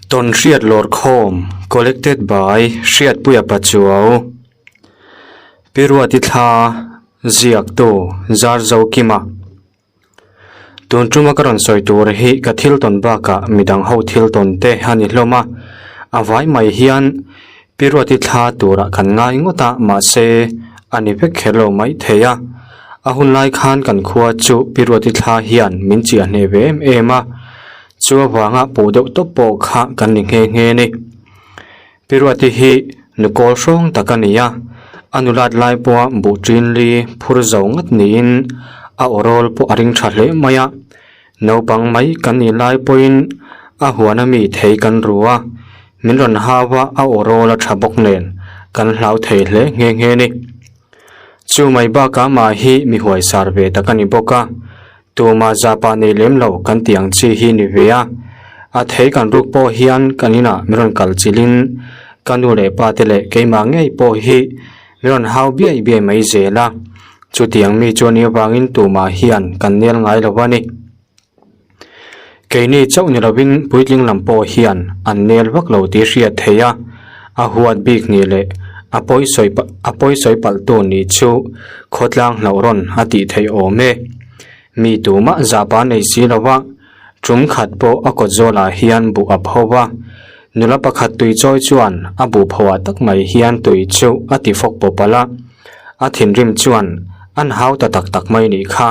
Tawnhriat Lawrkhawm Collected by Hriatpuia Pachuau Pi Ruati thla ziaktu Zarzokima Tun tuma ka rawn sawi tur hi ka thil tawn bakah midang ho thil tawn te a ni hlawm a, a vai mai hian Pi Ruati thla turah kan ngai ngawt a mahse a ni vek kher lo mai thei a, a hun lai khan kan khua chu Pi Ruati thla hian min chiah hneh ve em em a, chu avanga puh deuh tawp pawh kha kan ni nghe nghe a ni. Pi Ruati hi nukawl hrawng tak a ni a, a nulat lai pawha buh ṭin li phur zo ngat niin a awrawl pawh a ring ṭha hle mai a. Naupang mai kan nih lai pawhin a huan ami thei kan ru a, min rawn hau a, a awrawl a ṭha bawk nen kan hlau thei hle nghe nghe a ni. Chu mai bakah mah hi mi huaisar ve tak a ni bawk a, Tumah zahpah nei lem lo kan tih ang chi hi ni ve a, a thei kan ruk pawh hian kan inah min rawn kal chilhin ka nu leh pa te leh keimah ngei pawh hi min rawn hau biai biai mai zel a, chutiang mi chu a nih avangin tumah hian kan nel ngai lo a ni. Keini chauh ni lovin puitling lam pawh hian an nel vak lo tih hriat theih a, a huat bik ni leh a pawi sawi a pawi sawi palh tu nih chu khawtlang hlauh rawn a tih theih awm e. Mi tumah zahpa nei si lo va, tum khat pawh a kawt zawlah hian buh a pho va, nula pakhat tui chawi chuan a buh phoah tak mai hian tui chu a ti fawk pawp alh a, a thinrim chuan an hau ta tak tak mai nih kha,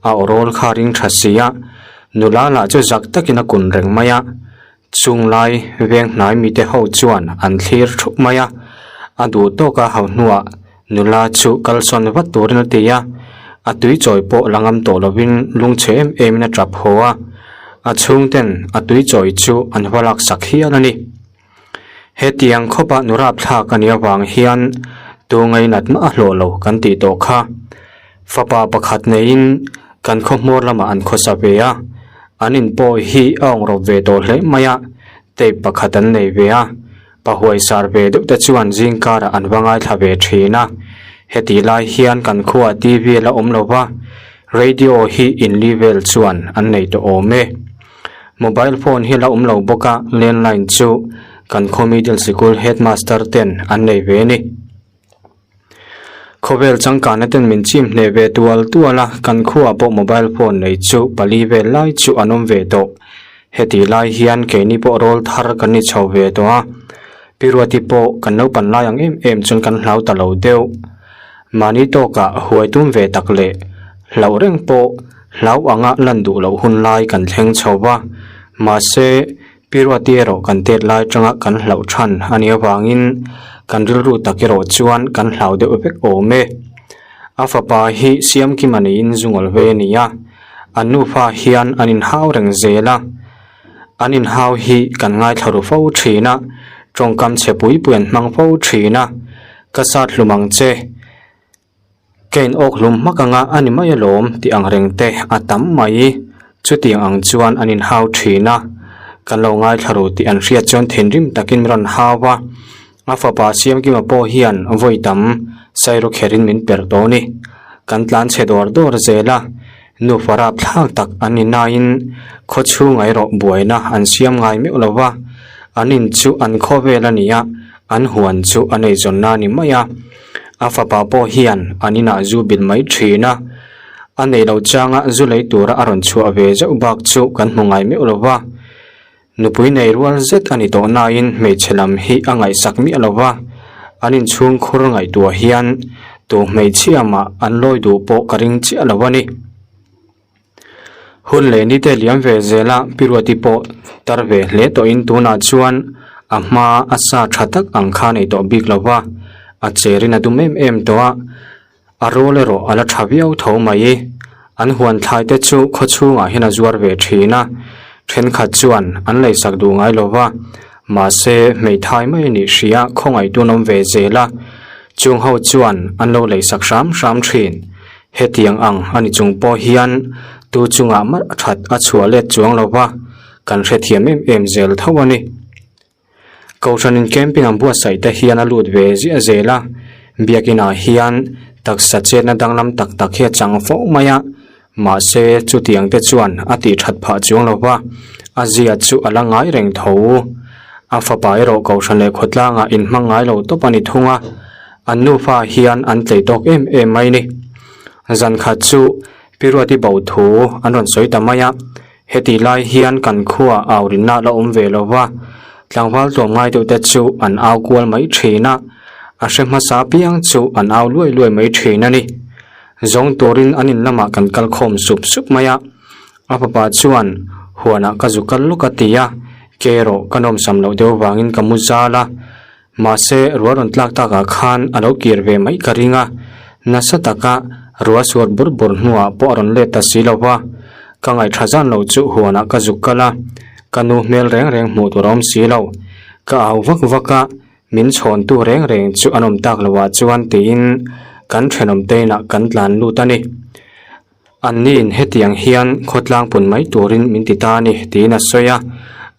a awrawl kha ring tha si a, nula lah chu zak takin a kun reng mai a. Chung lai veng hnai mite ho chuan an thlir thup mai a, a duh tawk a hau hnuah nula chu kalsawn vat turin a ti a, a tui chawi pawh la ngam tawh lovin lungchhe em emin a tap haw a, a chhungten a tui chawi chu an va laksak hial a ni. Hetiang khawpa nurap thlak a nih avang hian tu ngainat mah a hlawh lo kan tih tawh kha. Fapa pakhat neiin kan khawhmuar lamah an khawsa ve a, An in pawh hi a awng rawp ve tawh hle mai a, tape pakhat an nei ve a, pahuai sar ve deuh te chuan zing karah an va ngaithla ve thin a. Hetih lai hian kan khuaah TV la awm lo va, radio hi in li vel chuan an nei tawh awm e. Mobile phone hi la awm lo bawk a, landline chu kan khaw middle sikul headmaster ten an nei ve a ni. Khawvel changkana ten min chim hneh ve tual tual a, kan khuaah pawh mobile phone nei chu pali vel lai chu an awm ve tawh. Hetih lai hian keini pawh rawl thar kan ni chho ve tawh a, Pi Ruati pawh kan lo pan lai ang em em chuan kan hlau ta lo deuh. Mahni tawkah huai tum ve tak leh hlauh reng pawh hlau anga lan duh loh hun lai kan thleng chho va, mahse Pi Ruati erawh kan tet lai atanga kan hlauh than a nih avangin kan rilru tak erawh chuan kan hlau deuh vek awm e. A fapa hi Siamkima niin zungawl ve a ni a, an nufa hian an inhau reng zel a. An inhau hi kan ngaithla ru fo thin a, tawngkam chhe pui pui an hmang fo thin a, Ka sat hlum ang che. Ka in awk hlum hmak anga a ni mai alawm tih ang reng te a tam mai. Chutiang ang chuan an inhau thin a, kan lo ngaithla ru tih an hriat chuan thinrim takin min rawn hau a. A fapa Siamkima pawh hian vawi tam sairu kherin min perh tawh a ni. Kan tlan chhe dawr dawr zel a, nufa rapthlak tak an ni nain khaw chhungah erawh buaina an siam ngai meuh lo va, an in chu an khawvel a ni a, an huan chu a neizawnna a ni mai a. A fapa pawh hian an inah zu bil mai thin a, a nei lo changa zu lei tura a rawn chhuah ve zeuh bak chu kan hmu ngai meuh lo va. Nupui nei rual zet a ni tawh nain hmeichhe lam hi a ngaihsak miah lo va, an inchhungkhur ngaihtuah hian tu hmeichhia mah an lawi duh pawh ka ring chiah lo a ni. Hun leh ni te liam ve zel a, Pi Ruati pawh tar ve hle tawhin tunah chuan a hma a sa tha tak ang kha nei tawh bik lo va, a cherin a dum em em tawh a, a rawl erawh a la tha viau tho mai. An huan thlai te chu khaw chhungah hian a zuar ve thin a, thenkhat chuan an leisak duh ngai lo va, mahse hmeithai mai a nih hria khawngaihtu an awm ve zel a, chung ho chuan an lo leisak hram hram thin. Hetiang ang a ni chung pawh hian tu chungah mah that a chhuah let chuang lo va, kan hrethiam em em zel tho a ni. Kohhranin camping an buatsaih te hian a lut ve ziah zel a, biakinah hian taksa chetna danglam tak tak hi a chang fo mai a, mahse chutiang te chuan a tih that phah chuang lo va, a zia chu a la ngai reng tho. A fapa erawh Kohhran leh khawtlangah inhmang ngai lo tawp a ni thung a, an nufa hian an tlei tawk em em mai ni. Zan khat chu Pi Ruati bo thu an rawn sawi ta mai a, heti lai hian kan khuaa au rinna la awm ve lo va, tlangval tlawm ngai deuh te chu an au kual mai thin a, a hre hmasa piang chu an au luai luai mai thin a ni. Zawng turin an in lamah kan kal khawm sup sup mai a, a fapa chuan huanah ka zu kal lawk a ti a, ke erawh ka nawmsam loh deuh vangin ka mu zal a, Mahse, ruah rawn tlak takah khan a lo kir ve mai ka ring a, nasa taka ruah suar bur bur hnuah pawh a rawn let ta si lo va, ka ngaihṭha zan lo chu huanah ka zuk kal a, ka nu hmel reng reng hmuh tur a awm si lo. Ka au vak vak a, min chhawntu reng reng chu an awm tak loah chuan tiin kan ṭhenawm te inah kan tlan lut a ni. Anniin hetiang hian khawtlang pun mai turin min ti ta a ni, tiin a sawi a,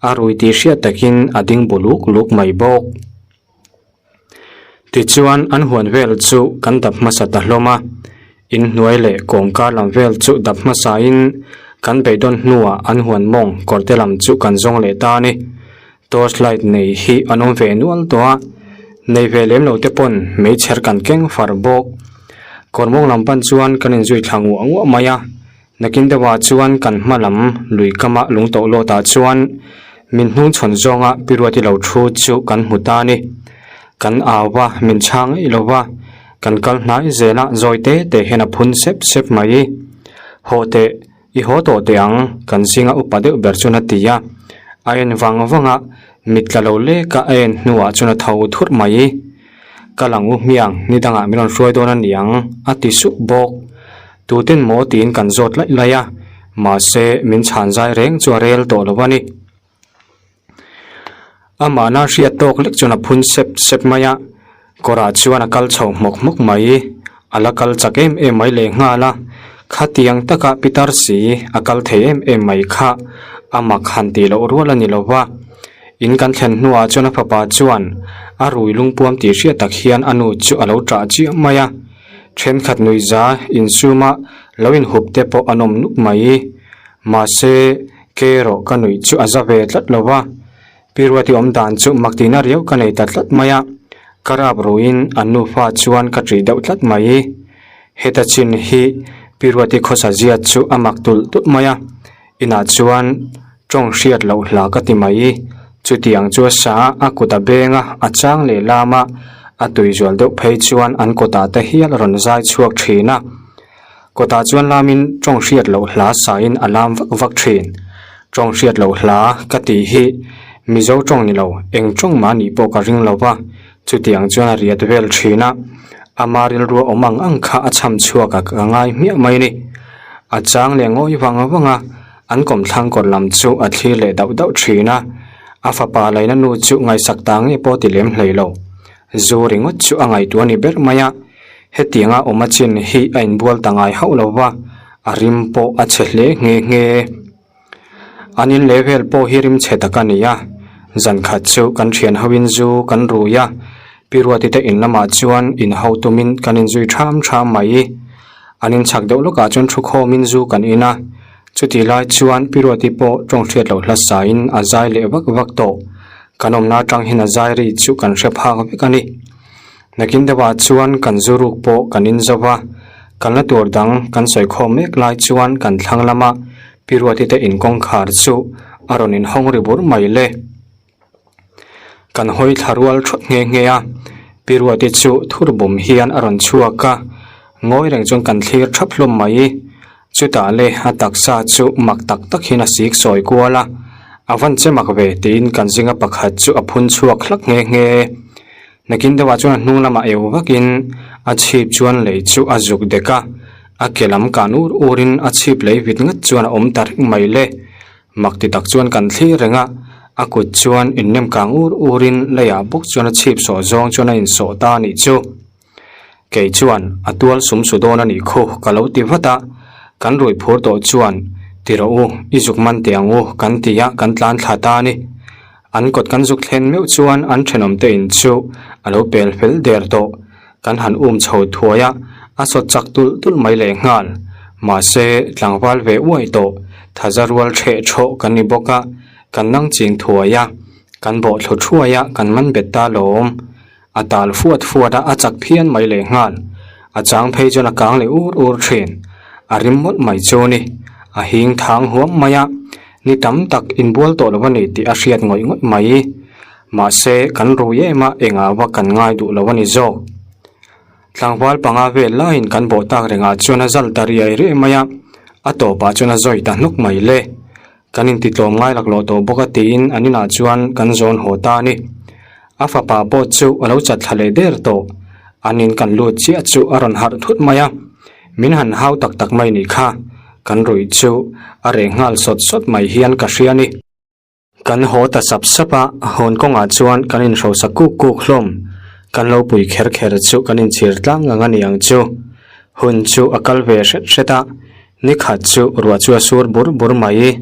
a rui tih hriat takin a ding bu luk luk mai bawk. Tichuan an huan vel chu kan dap hmasa ta hlawm a, inhnuai leh kawngka lam vel chu dap hmasain kan beidawn hnuah an huan mawng kawrte lam chu kan zawng leh ta a ni. Torch light nei hi an awm ve nual tawh a, nei ve lem lo te pawn meichher kan keng far bawk. Kawr mawng lam pan chuan kan inzui thla nguah nguah mai a, nakin deuhah chuan kan hma lam lui kama lung tawh lawt ah chuan min hnung chhawn zawnga Pi Ruati lo thu chu kan hmu ta a ni. Kan au va, min chhang eih lo va, kan kal hnai zel a, zawi te te hian a phun sep sep mai. Haw teh. I haw tawh teh ang, kan zinga upa deuh ber chuan a ti a. A en vang vang a, mit tla lo lek a a en hnuah chuan a tho thurh mai. Ka lang u hmiang, ni dangah min rawn hruai dawn a niang, a ti sup bawk. Tuten maw tiin kan zawt laih laih a, mahse min chhan zai reng chu a rel tawh lo a ni. Amahna hriat tawk lek chuan a phun sep sep mai a, kawrah chuan a kal chho hmawk hmawk mai, a la kal chak em em mai leh nghal a, khatiang taka pitar si a kal thei em em mai kha a mak han tih loh rual a ni lo va. In kan thlen hnuah chuan a fapa chuan a rui lungpuam tih hriat tak hian a nu chu a lo ṭah chiah mai a, ṭhenkhat nuihza insuma lo inhup te pawh an awm nuk mai. Mahse, Ke erawh ka nuih chu a za ve tlat lo va, Pi Ruati awm dan chu mak tihna riau ka nei ta tlat mai a, ka rap ruin an nufa chuan ka ṭih deuh tlat mai. Heta chin hi Pi Ruati khawsa zia chu a mak tulh tulh mai a, inah chuan ṭawng hriat loh hla ka ti mai. Chutiang chu a sa a, a kut a beng a, a chang leh lam a, a tui zual deuh phei chuan an kawtah te hial a rawn zai chhuak ṭhin a. Kawtah chuan lamin tawng hriat loh hla sain a lam vak vak thin. Tawng hriat loh hla ka tih hi Mizo tawng ni lo, eng tawng mah nih pawh ka ring lo va, chutiang chuan a riat vel thin a, ama rilrua awm ang ang kha a chham chhuak a ka ngai hmiah mai ni. A chang leh ngawi vang vang a, an kawmthlang kawr lam chu a thlir leh dauh dauh thin a, a fapa laina nu chu ngaihsak ta nge pawh ti lem hlei lo. Zu ringawt chu a ngaihtuah a ni ber mai a, hetianga awm a chin hi a inbual ta ngai hauh lo va, a rim pawh a chhe hle nghe nghe. An in leh vel pawh hi rim chhe tak a ni a, zan khat chu kan thian hoin zu kan rui a, Pi Ruati te in lamah chuan in ho tumin kan inzui ṭham ṭham mai. An inchhak deuh lawkah chuan thu khawmin zu kan in a, chutih lai chuan Pi Ruati pawh ṭawng hriat loh hlasain a zai leh vak vak tawh. Kan awmna atang hian a zai ri chu kan hre phak vek a ni. Nakin deuhah chuan kan zu ruk pawh kan in zo va, kalna tur dang kan sawi khawm mek lai chuan kan thlang lama Pi Ruati te in kawngkhar chu a rawn inhawng ri bur mai le. Kan hawi thla rual thawt nghe nghe a, Pi Ruati chu thur bum hian a rawn chhuak a, ngawi reng chuan kan thlir thap hlawm mai. Chutah le a taksa chu mak tak tak hian a sik sawi kual a, a van che mak ve tiin kan zinga pakhat chu a phun chhuak hlak nghe nghe. Nakin deuhah chuan a hnung lamah eu vakin a chhip chuan lei chu a zuk dek a, a ke lam kan ur urin a chhip lei vit ngat chuan a awm ta reng mai le. Mak ti tak chuan kan thlir reng a, a kut chuan innem kang ur urin leiah bawk chuan a chhip sawh zawng chuan a insawh ta a nih chu. Kei chuan a tual sum su dawn a nih khu ka lo ti vat a, kan rui phur tawh chuan ti rawh u, i zuk man teh ang u kan ti a, kan tlan thla ta a ni. An kawt kan zuk thlen meuh chuan an thenawm te in chu a lo pel fel der tawh. Kan han um chho thuai a, a sawt chak tulh tulh mai leh nghal. Mahse, tlangval ve uai tawh, thaza rual ṭheh ṭhawh kan ni bawk a, kan nang ching thuai a. Kan bawh thlu thuai a, kan man bet ta lawm. A tal fuat fuat a, a chak phian mai leh nghal. A chang phei chuan a kang leh ur ur thin. A rim mawlh mai chu ni. A hing thang huam mai a, ni tam tak inbual tawh lo a ni tih a hriat ngawih ngawih mai. Mahse, kan rui em a, engah va kan ngai duh lo a ni zawk. Tlangval panga vel laiin kan bawh tak rengah chuan a zal ta riai riai mai a, a tawpah chuan a zawi ta hnuk mai le. Kan intitlawm ngai laklawh tawh bawk a tiin an inah chuan kan zawn haw ta a ni. A fapa pawh chu a lo chat thla leh der tawh. An in kan lut chiah chu a rawn harh thut mai a, min han hau tak tak mai nih kha. Kan ruih chu a reh nghal sawt sawt mai hian ka hria a ni. Kan haw ta sap sap a, hawn kawngah chuan kan inhrosa kuk kuk hlawm. Kan lo pui kher kher chu kan inchhir tlang ngang a ni ang chu. Hun chu a kal ve hret hret a, ni khat chu ruah chu a sur bur bur mai.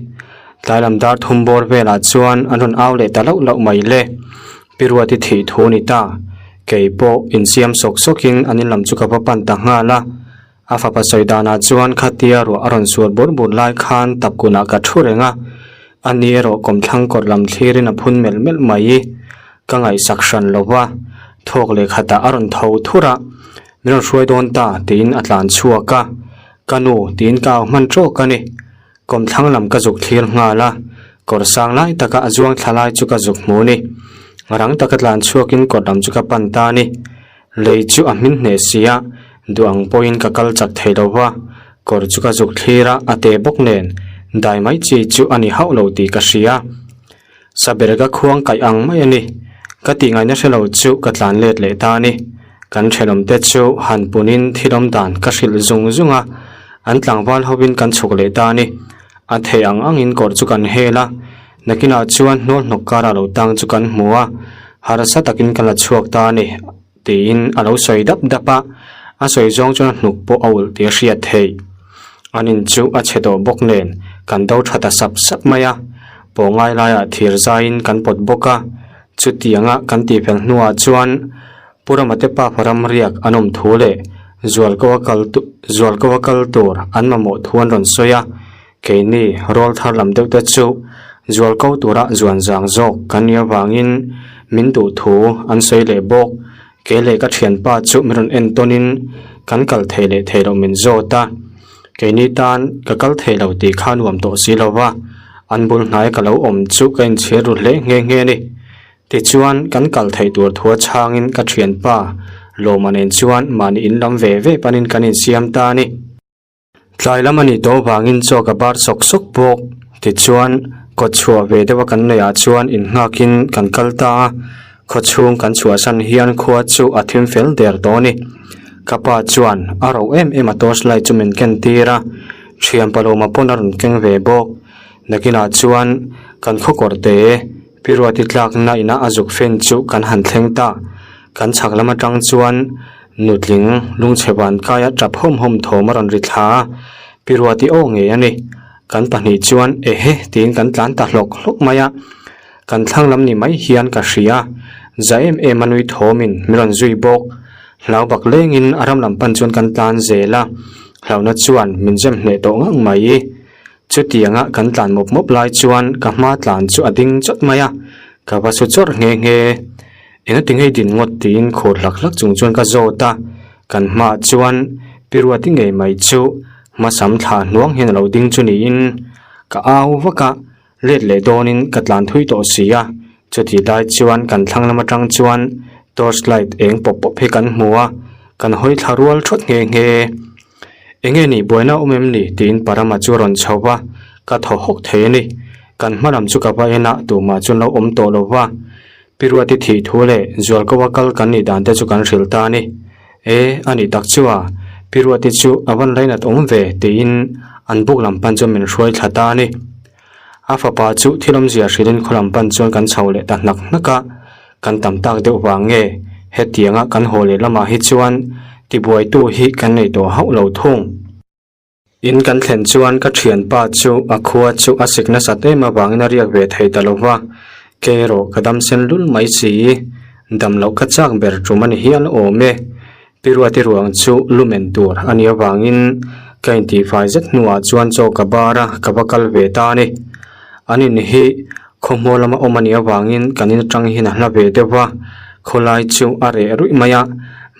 Tlai lam dar thum bawr velah chuan an rawn au leh ta lauh lauh mai le. Pi Ruati thih thu a ni ta. Kei pawh insiam sawk sawkin an in lam chu ka va pan ta nghal a. A fapa sawi danah chuan khatia ruah a rawn sual bur bur lai khan tapkunah ka thu reng a, a ni erawh kawmthlang kawr lam thlirin a phun melh melh mai. Ka ngaihsak hran lo va, thawk leh khatah a rawn tho thur a, Min rawn hruai dawn ta tiin a tlan chhuak a, Ka nu tiin ka au hman tawk a ni. Kawmthlang lam ka zuk thlir nghal a, kawr sang lai taka a zuang thla lai chu ka zuk hmu ni. Rang taka tlan chhuakin kawr lam chu ka pan ta a ni. Lei chu a hmin hneh si a, duh ang pawhin ka kal chak thei lo va, kawr chu ka zuk thlir a, a te bawk nen, dai mai chi chu a ni hauh lo tih ka hria. Saberga khuang kaih ang mai a ni, ka tih ngaihna hre lo chu ka tlan let leh ta a ni. Kan thenawmte chu han punin thilawm dan ka hrilh zung zung a, an tlangval hovin kan chhuk leh ta a ni. A theih ang angin kawr chu kan hel a, nakinah chuan hnual hnawk karah lo tang chu kan hmu a, harsa takin kan la chhuak ta a ni tiin a lo sawi dap dap a, a sawi zawng chuan a hnuk pawh a ulh tih a hriat theih. An in chu a chhe tawh bawk nen kan do tha ta sap sap mai a, pawh ngai laiah thir zaiin kan pawt bawk a, chutianga kan tihfel hnuah chuan Pu Ramate pa ram riak an awm thu leh Zualko a kal Zualko a kal tur an mamawh thu an rawn sawi a, keini rawl thar lam deuh te chu Zualko tura zuan zang zawk kan nih avangin min duh thu an sawi leh bawk. Kei leh ka thianpa chu min rawn en tawnin kan kal thei leh thei loh min zawt a, keini tan ka kal thei lo tih kha nuam tawh si lo va, an bul hnai ka lo awm chu ka inchhir ru hle nghe nghe a ni. Tichuan, kan kal theih tur thua chhangin ka thianpa Lawma nen chuan mahni in lam ve ve panin kan insiam ta a ni. Tlai lam a nih tawh avangin chaw ka bar sawk sawk bawk. Tichuan, kawt chhuah ve deuha kan neihah chuan innghakin kan kal ta a, khawchhung kan chhuahsan hian khua chu a thim fel der tawh a ni. Ka pa chuan a roh em em a torch light chu min ken tir a, thianpa Lawma pawn a rawn keng ve bawk. Nakinah chuan kan khaw kawr te Pi Ruati tlakna ina a zuk fan chu kan han thleng ta. Kan chhak lam atang chuan nutling lungchhe van kaia tap hawm hawm thawm a rawn ri thla a, Pi Ruati aw ngei a ni. Kan pahnih chuan ehe tiin kan tlan ta hlawk hlawk mai a. Kan thlang lam ni mai hian ka hria. Za em em a nui thawmin min rawn zui bawk. Hlau bak lengin a ram lam pan chuan kan tlan zel a, hlauhna chuan min zem hneh tawh ngang mai. Chutianga kan tlan mawp mawp lai chuan ka hma tlan chu a ding chawt mai a, ka va su chawrh nghe nghe. Engati ngei din ngawt tiin khur hlak hlak chung chuan ka zawt a, kan hmaah chuan Pi Ruati ngei mai chu hmasam thla hnuang hian a lo ding chu niin ka au vak a, let leh dawnin ka tlan thui tawh si a, chutih lai chuan kan thlang lam atang chuan torch light eng pawp pawp hi kan hmu a, kan hawi thla rual thawt nghe nghe. Enge nih buaina awm em ni? tiin Parama chu a rawn chho va, ka thaw hawk thei a ni. Kan hma lam chu ka va en a, tumah chuan lo awm tawh lo va. Pi Ruati thih thu leh Zualkoa kal kan nih dan te chu kan hrilh ta a ni. E, a nih tak chu a, Pi Ruati chu a van lainat awm ve, tiin an buk lam pan chuan min hruai thla ta a ni. A fapa chu thil awmzia hrilhin khaw lam pan chuan kan chho leh ta hnak hnak a, kan tam tak deuh vang nge hetianga kan haw leh lamah hi chuan tibuaitu hi kan nei tawh hauh lo thung. In kan thlen chuan ka thianpa chu a khua chu a sik nasat em avangin a riak ve thei ta lo va, kei erawh ka dam sen lul mai si, dam loh ka chak ber tum a ni hial awm e. Pi Ruati ruang chu lumen tur a nih avangin ka intihfai zet hnuah chuan chaw ka bar a, ka va kal ve ta a ni. An in hi. Khawhmual lama awm a nih avangin kan in atang hian a hla ve deuh va, khawlai chu a reh ruih mai a,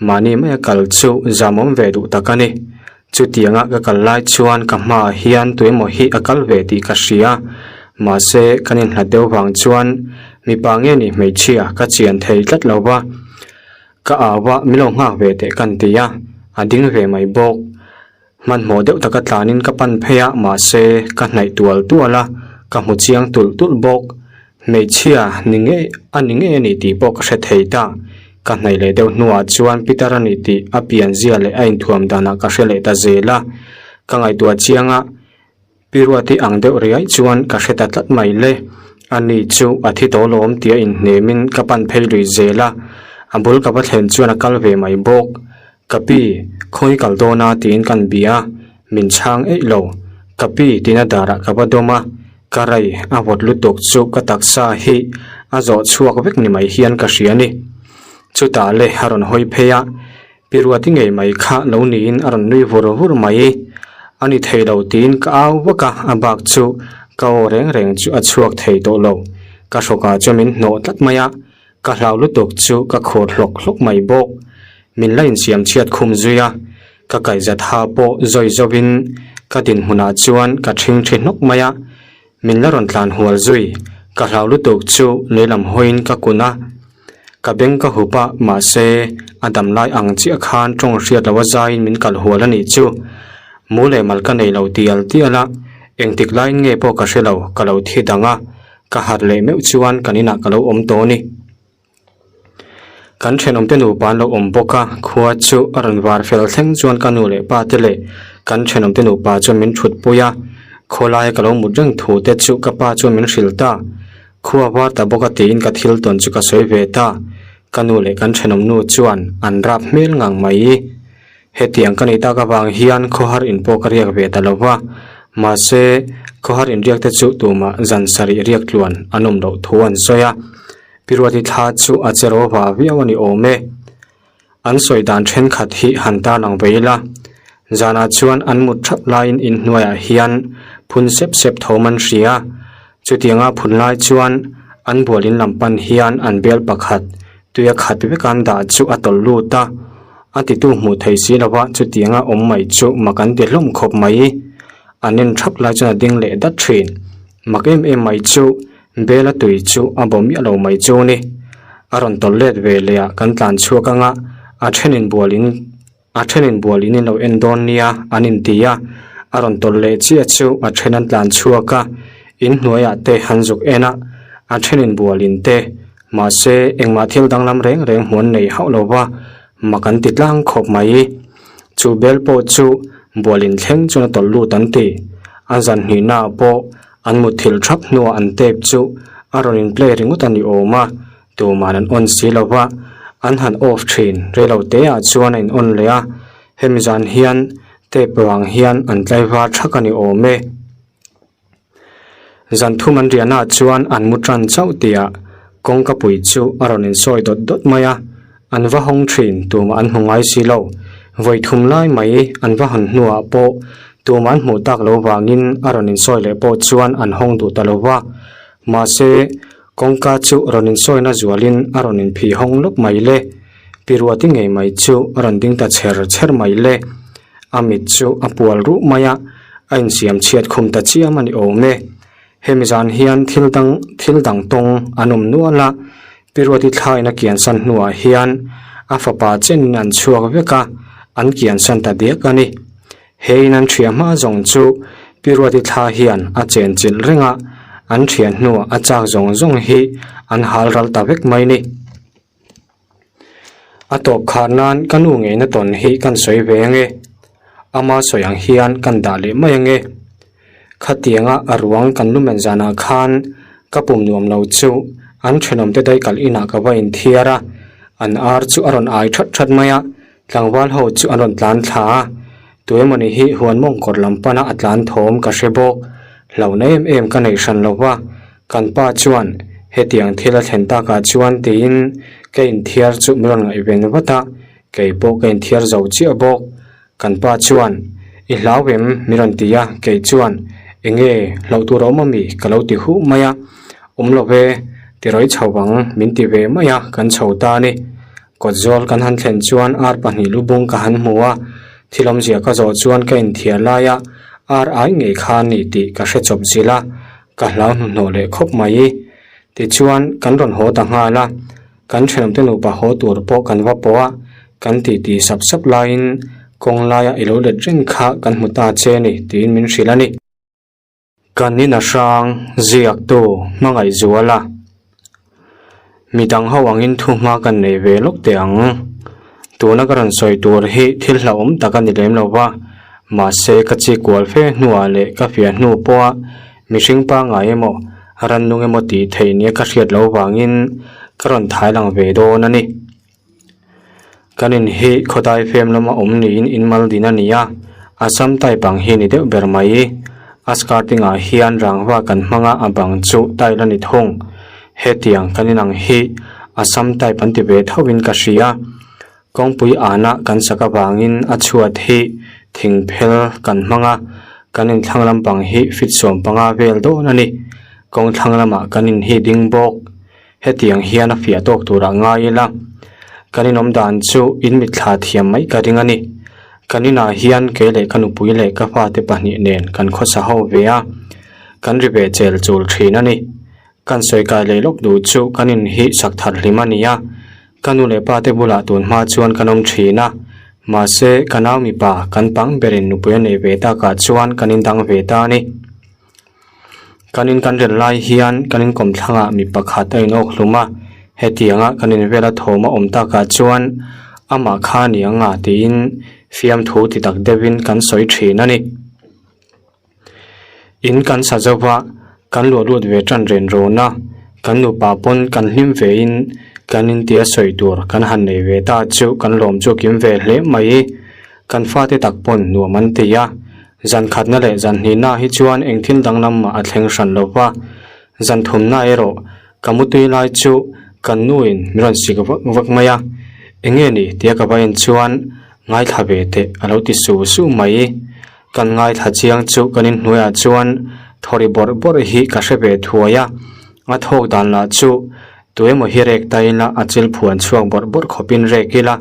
mahni maia kal chu zamawm ve duh tak a ni. Chutianga ka kal lai chuan ka hmaah hian tuemaw hi a kal ve tih ka hria, mahse kan inhlat deuh vang chuan mipa nge nih hmeichhia ka chian thei tlat lo va. Ka au a, min lo nghak ve teh kan ti a, a ding ve mai bawk. Hmanhmawh deuh taka tlanin ka pan phei a, mahse ka hnaih tual tual a, ka hmu chiang tulh tulh bawk. Hmeichhia ni ngei a ni ngei a ni tih pawh ka hre thei ta. Ka hnaih leh deuh hnuah chuan Peter a ni tih a pianzia leh a inthuam danah ka hre leh ta zel a. Ka ngaihtuah chiang a, Pi Ruati ang deuh riai chuan ka hre ta tlat mai le. Ani chu a thi tawh lawm tia inhnemin ka pan phei lui zel a, a bul ka va thlen chuan a kal ve mai bawk. Ka pi, khawi kal dawn a tiin kan bia a, min chhang eih lo. Ka pi tiin a darah ka va dawm a, ka rei a vawt lutuk chu ka taksa hi a zawh chhuak vek ni mai hian ka hria a ni. Chutah le a rawn hawi phei a, Pi Ruati ngei mai kha lo niin a rawn nui vur vur mai. A ni thei lo tiin ka au vak a, a bak chu ka aw reng reng chu a chhuak thei tawh lo. Ka hrawkah chuan min hnawh tlat mai a, Ka hlau lutuk chu ka khur hlawk hlawk mai bawk. Min la insiam chhiat khum zui a, ka kaihzat ha pawh zawi zawin ka dinhmunah chuan ka ṭhing ṭhi hnawk mai a, min la rawn tlan hual zui. Ka hlau lutuk chu lehlam hawiin ka kun a, ka beng ka hup a, mahse a dam lai ang chiah khan ṭawng hriat loh a zaiin min kal hual a nih chu. Mu leh mal ka nei lo tial tial a, engtik laiin nge pawh ka hre lo, ka lo thi dang a, Ka harh leh meuh chuan kan inah ka lo awm tawh a ni. Kan thenawmte nupa an lo awm bawk a, khua chu a rawn var fel thleng chuan ka nu leh pa te leh kan thenawmte nupa chuan min thut pui a, khawlaia ka lo mut reng thu te chu ka pa chuan min hrilh ta. Khua var ta bawk a tiin ka thil tawn chu ka sawi ve ta. Ka nu leh kan thenawm nu chuan an rap hmel ngang mai. Hetiang ka nih tak avang hian khawhar in pawh ka riak ve ta lo va, mahse khawhar in riak te chu tumah zan sarih riak tluan an awm loh thu an sawi a. Pi Ruati thla chu a che ro va viau a ni awm e. An sawi dan thenkhat hi han tarlang ve ila, zanah chuan an mut thap laiin inhnuaiah hian phun sep sep thawm an hria. Chutianga phun lai chuan an bual in lam pan hian an bel pakhat tuia khat vek an dah chu a tawlh lut a, a titu hmuh thei si lova chutianga awm mai chu mak an ti hlawm khawp mai. An en thap lai chuan a ding leh dat thin. Mak em em mai chu bela tui chu a bawm miah lo mai chu ni. A rawn tawlh let ve leh ah kan tlan chhuak anga a thenin bual in A thenin bual in in lo en dawn nia an inti a, a rawn tawlh leh chiah chu a then an tlan chhuak a, in hnuaiah te an zuk en a, a thenin bual in te, mahse engmah thil danglam reng reng hmuh an nei hauh lo va, mak an ti tlang khawp mai. Chu bel pawh chu bual in thleng chuan a tawlh lut an ti. A zan hnihnaah pawh an mutthilh thap hnuah an tape chu a rawn in play ringawt a ni awm a, Tuman an on si lo va, an han off thin. Reilo te ah chuan a in on leh a, hemi zan hian tape vang hian an tlaivar thak a ni awm e. Zan thum an riahna ah chuan an mu tan chauh tihah kawngka pui chu a rawn insawi dawt dawt mai a, an va hawng thin tumah an hmu ngai si lo. Vawi thum lai mai an va hawn hnuah pawh tumah an hmuh tak lo vangin a rawn insawi leh pawh chuan an hawng duh ta lo va, mahse Kawngka chu rawn insawina zualin a rawn inphih hawng lawp mai le. Pi Ruati ngei mai chu a rawn ding ta chher chher mai le. A mit chu a pual ruh mai a, a insiam chhiat khum ta chiam a ni awm e. Hemi zan hian thil dang thil dang tawng an awm nual a, Pi Ruati thlain a kiansan hnuah hian a fapa chenin an chhuak vek a, an kiansan ta diak a ni. He in an thiah hma zawng chu Pi Ruati thla hian a chen chilh reng a, an thian hnuah a chak zawng zawng hi an hal ral ta vek mai ni. A tawp khar nan ka nu ngeina tawn hi kan sawi ve ange, ama sawi ang hian kan dah leh mai ange. Khatianga a ruang kan lumen zanah khan ka pum nuam lo chu an thenawmte daikal inah ka va inthiar a, an ar chu a rawn ai that that mai a, Tlangval ho chu an rawn tlan thla a, tuemawni hi huan mawngkawr lam pana a tlan thawm ka hre bawk. Hlauhna em em ka neih hran lo va, kan pa chuan hetiang thil a thlen takah chuan tiin ka inthiar chu min rawn ngaihven vat a, kei pawh ka inthiar zo chiah bawk. Kan pa chuan, I hlau em? min rawn ti a, kei chuan, Enge, hlauh tur a awm ami? ka lo ti huh mai a. Awm lo ve, ti rawi chho ang min ti ve mai a, kan chho ta a ni. Kawt zawl kan han thlen chuan ar pahnih lu bung ka han hmu a, thil awmzia ka zawh chuan ka inthiar lai a, ar ai ngei kha a ni tih ka hre chawp zilh a, ka hlau hnuhnawh leh khawp mai. Tichuan, kan rawn haw ta nghal a, kan thenawmte nupa haw tur pawh kan va pawh a, kan titi sap sap laiin kawng laia i lo let reng kha kan hmu ta che a ni tiin min hrilh a ni. Kan in a hrang, ziaktu, hmangaih zual a. Midang ho angin thu hma kan nei ve lawk teh ang. Tuna ka rawn sawi tur hi thil hlauhawm tak a ni lem lo va, mahse ka chi kual fe hnuah leh ka fiah hnu pawha mihring pangngai emaw rannung emaw tih theih nia ka hriat loh vangin ka rawn thai lang ve dawn a ni. Kan in hi khawdai fem lama awm niin in mal din a ni a, Assam type ang hi ni deuh ber mai. A skirting ah hian rangva kan hmang a, a bang chu tile a ni thung. Hetiang kan in ang hi Assam type an ti ve tho in ka hria. Kawngpui ana kan sak avangin a chhuat hi thing phel kan hmang a, kan in thlang lampang hi feet 15 vel dawn a ni. Kawng thlang lamah kan in hi ding bawk. Hetiang hian a fiah tawk turah ngai ila, kan inawm dan chu in mitthla thiam mai ka ring a ni. Kan inah hian kei leh ka nupui leh ka fate pahnih nen kan khawsa ho ve a, kan ri ve chel chul thin a ni. Kan sawi kai leh lawk duh chu kan in hi sak thar hlim a ni a, ka nu leh pate bulah tun hma chuan kan awm thin a, mahse ka nau mipa kan pang berin nupui a neih ve takah chuan kan indang ve ta a ni. Kan in kan rel lai hian kan inkawm thlangah mi pakhat a inawk hlum a, hetianga kan invela thawm a awm takah chuan amah kha a ni ang a tiin fiamthu ti tak deuhin kan sawi thin a ni. In kan sa zo va, kan luah lut ve tan ren rawn a, kan nupa pawn kan hlim vein kan intia sawi tur kan han nei ve ta chu kan lawm chu a kim ve hle mai. Kan fate tak pawn nuam an ti a, zan khatna leh zan hnihna hi chuan eng thil danglam mah a thleng hran lo va, zan thumna erawh ka mutui lai chu kan nuin min rawn sik vak vak mai a, eng nge ni tia ka va en chuan ngaithla ve teh a lo ti su su mai. Kan ngaithla chiang chu kan inhnuaiah chuan thawri bawrh bawrh hi ka hre ve thuai a, a thawk dan lah chu tuemaw hi rek ta ila a chil phuan chhuak bawrh bawrh khawpin rek ila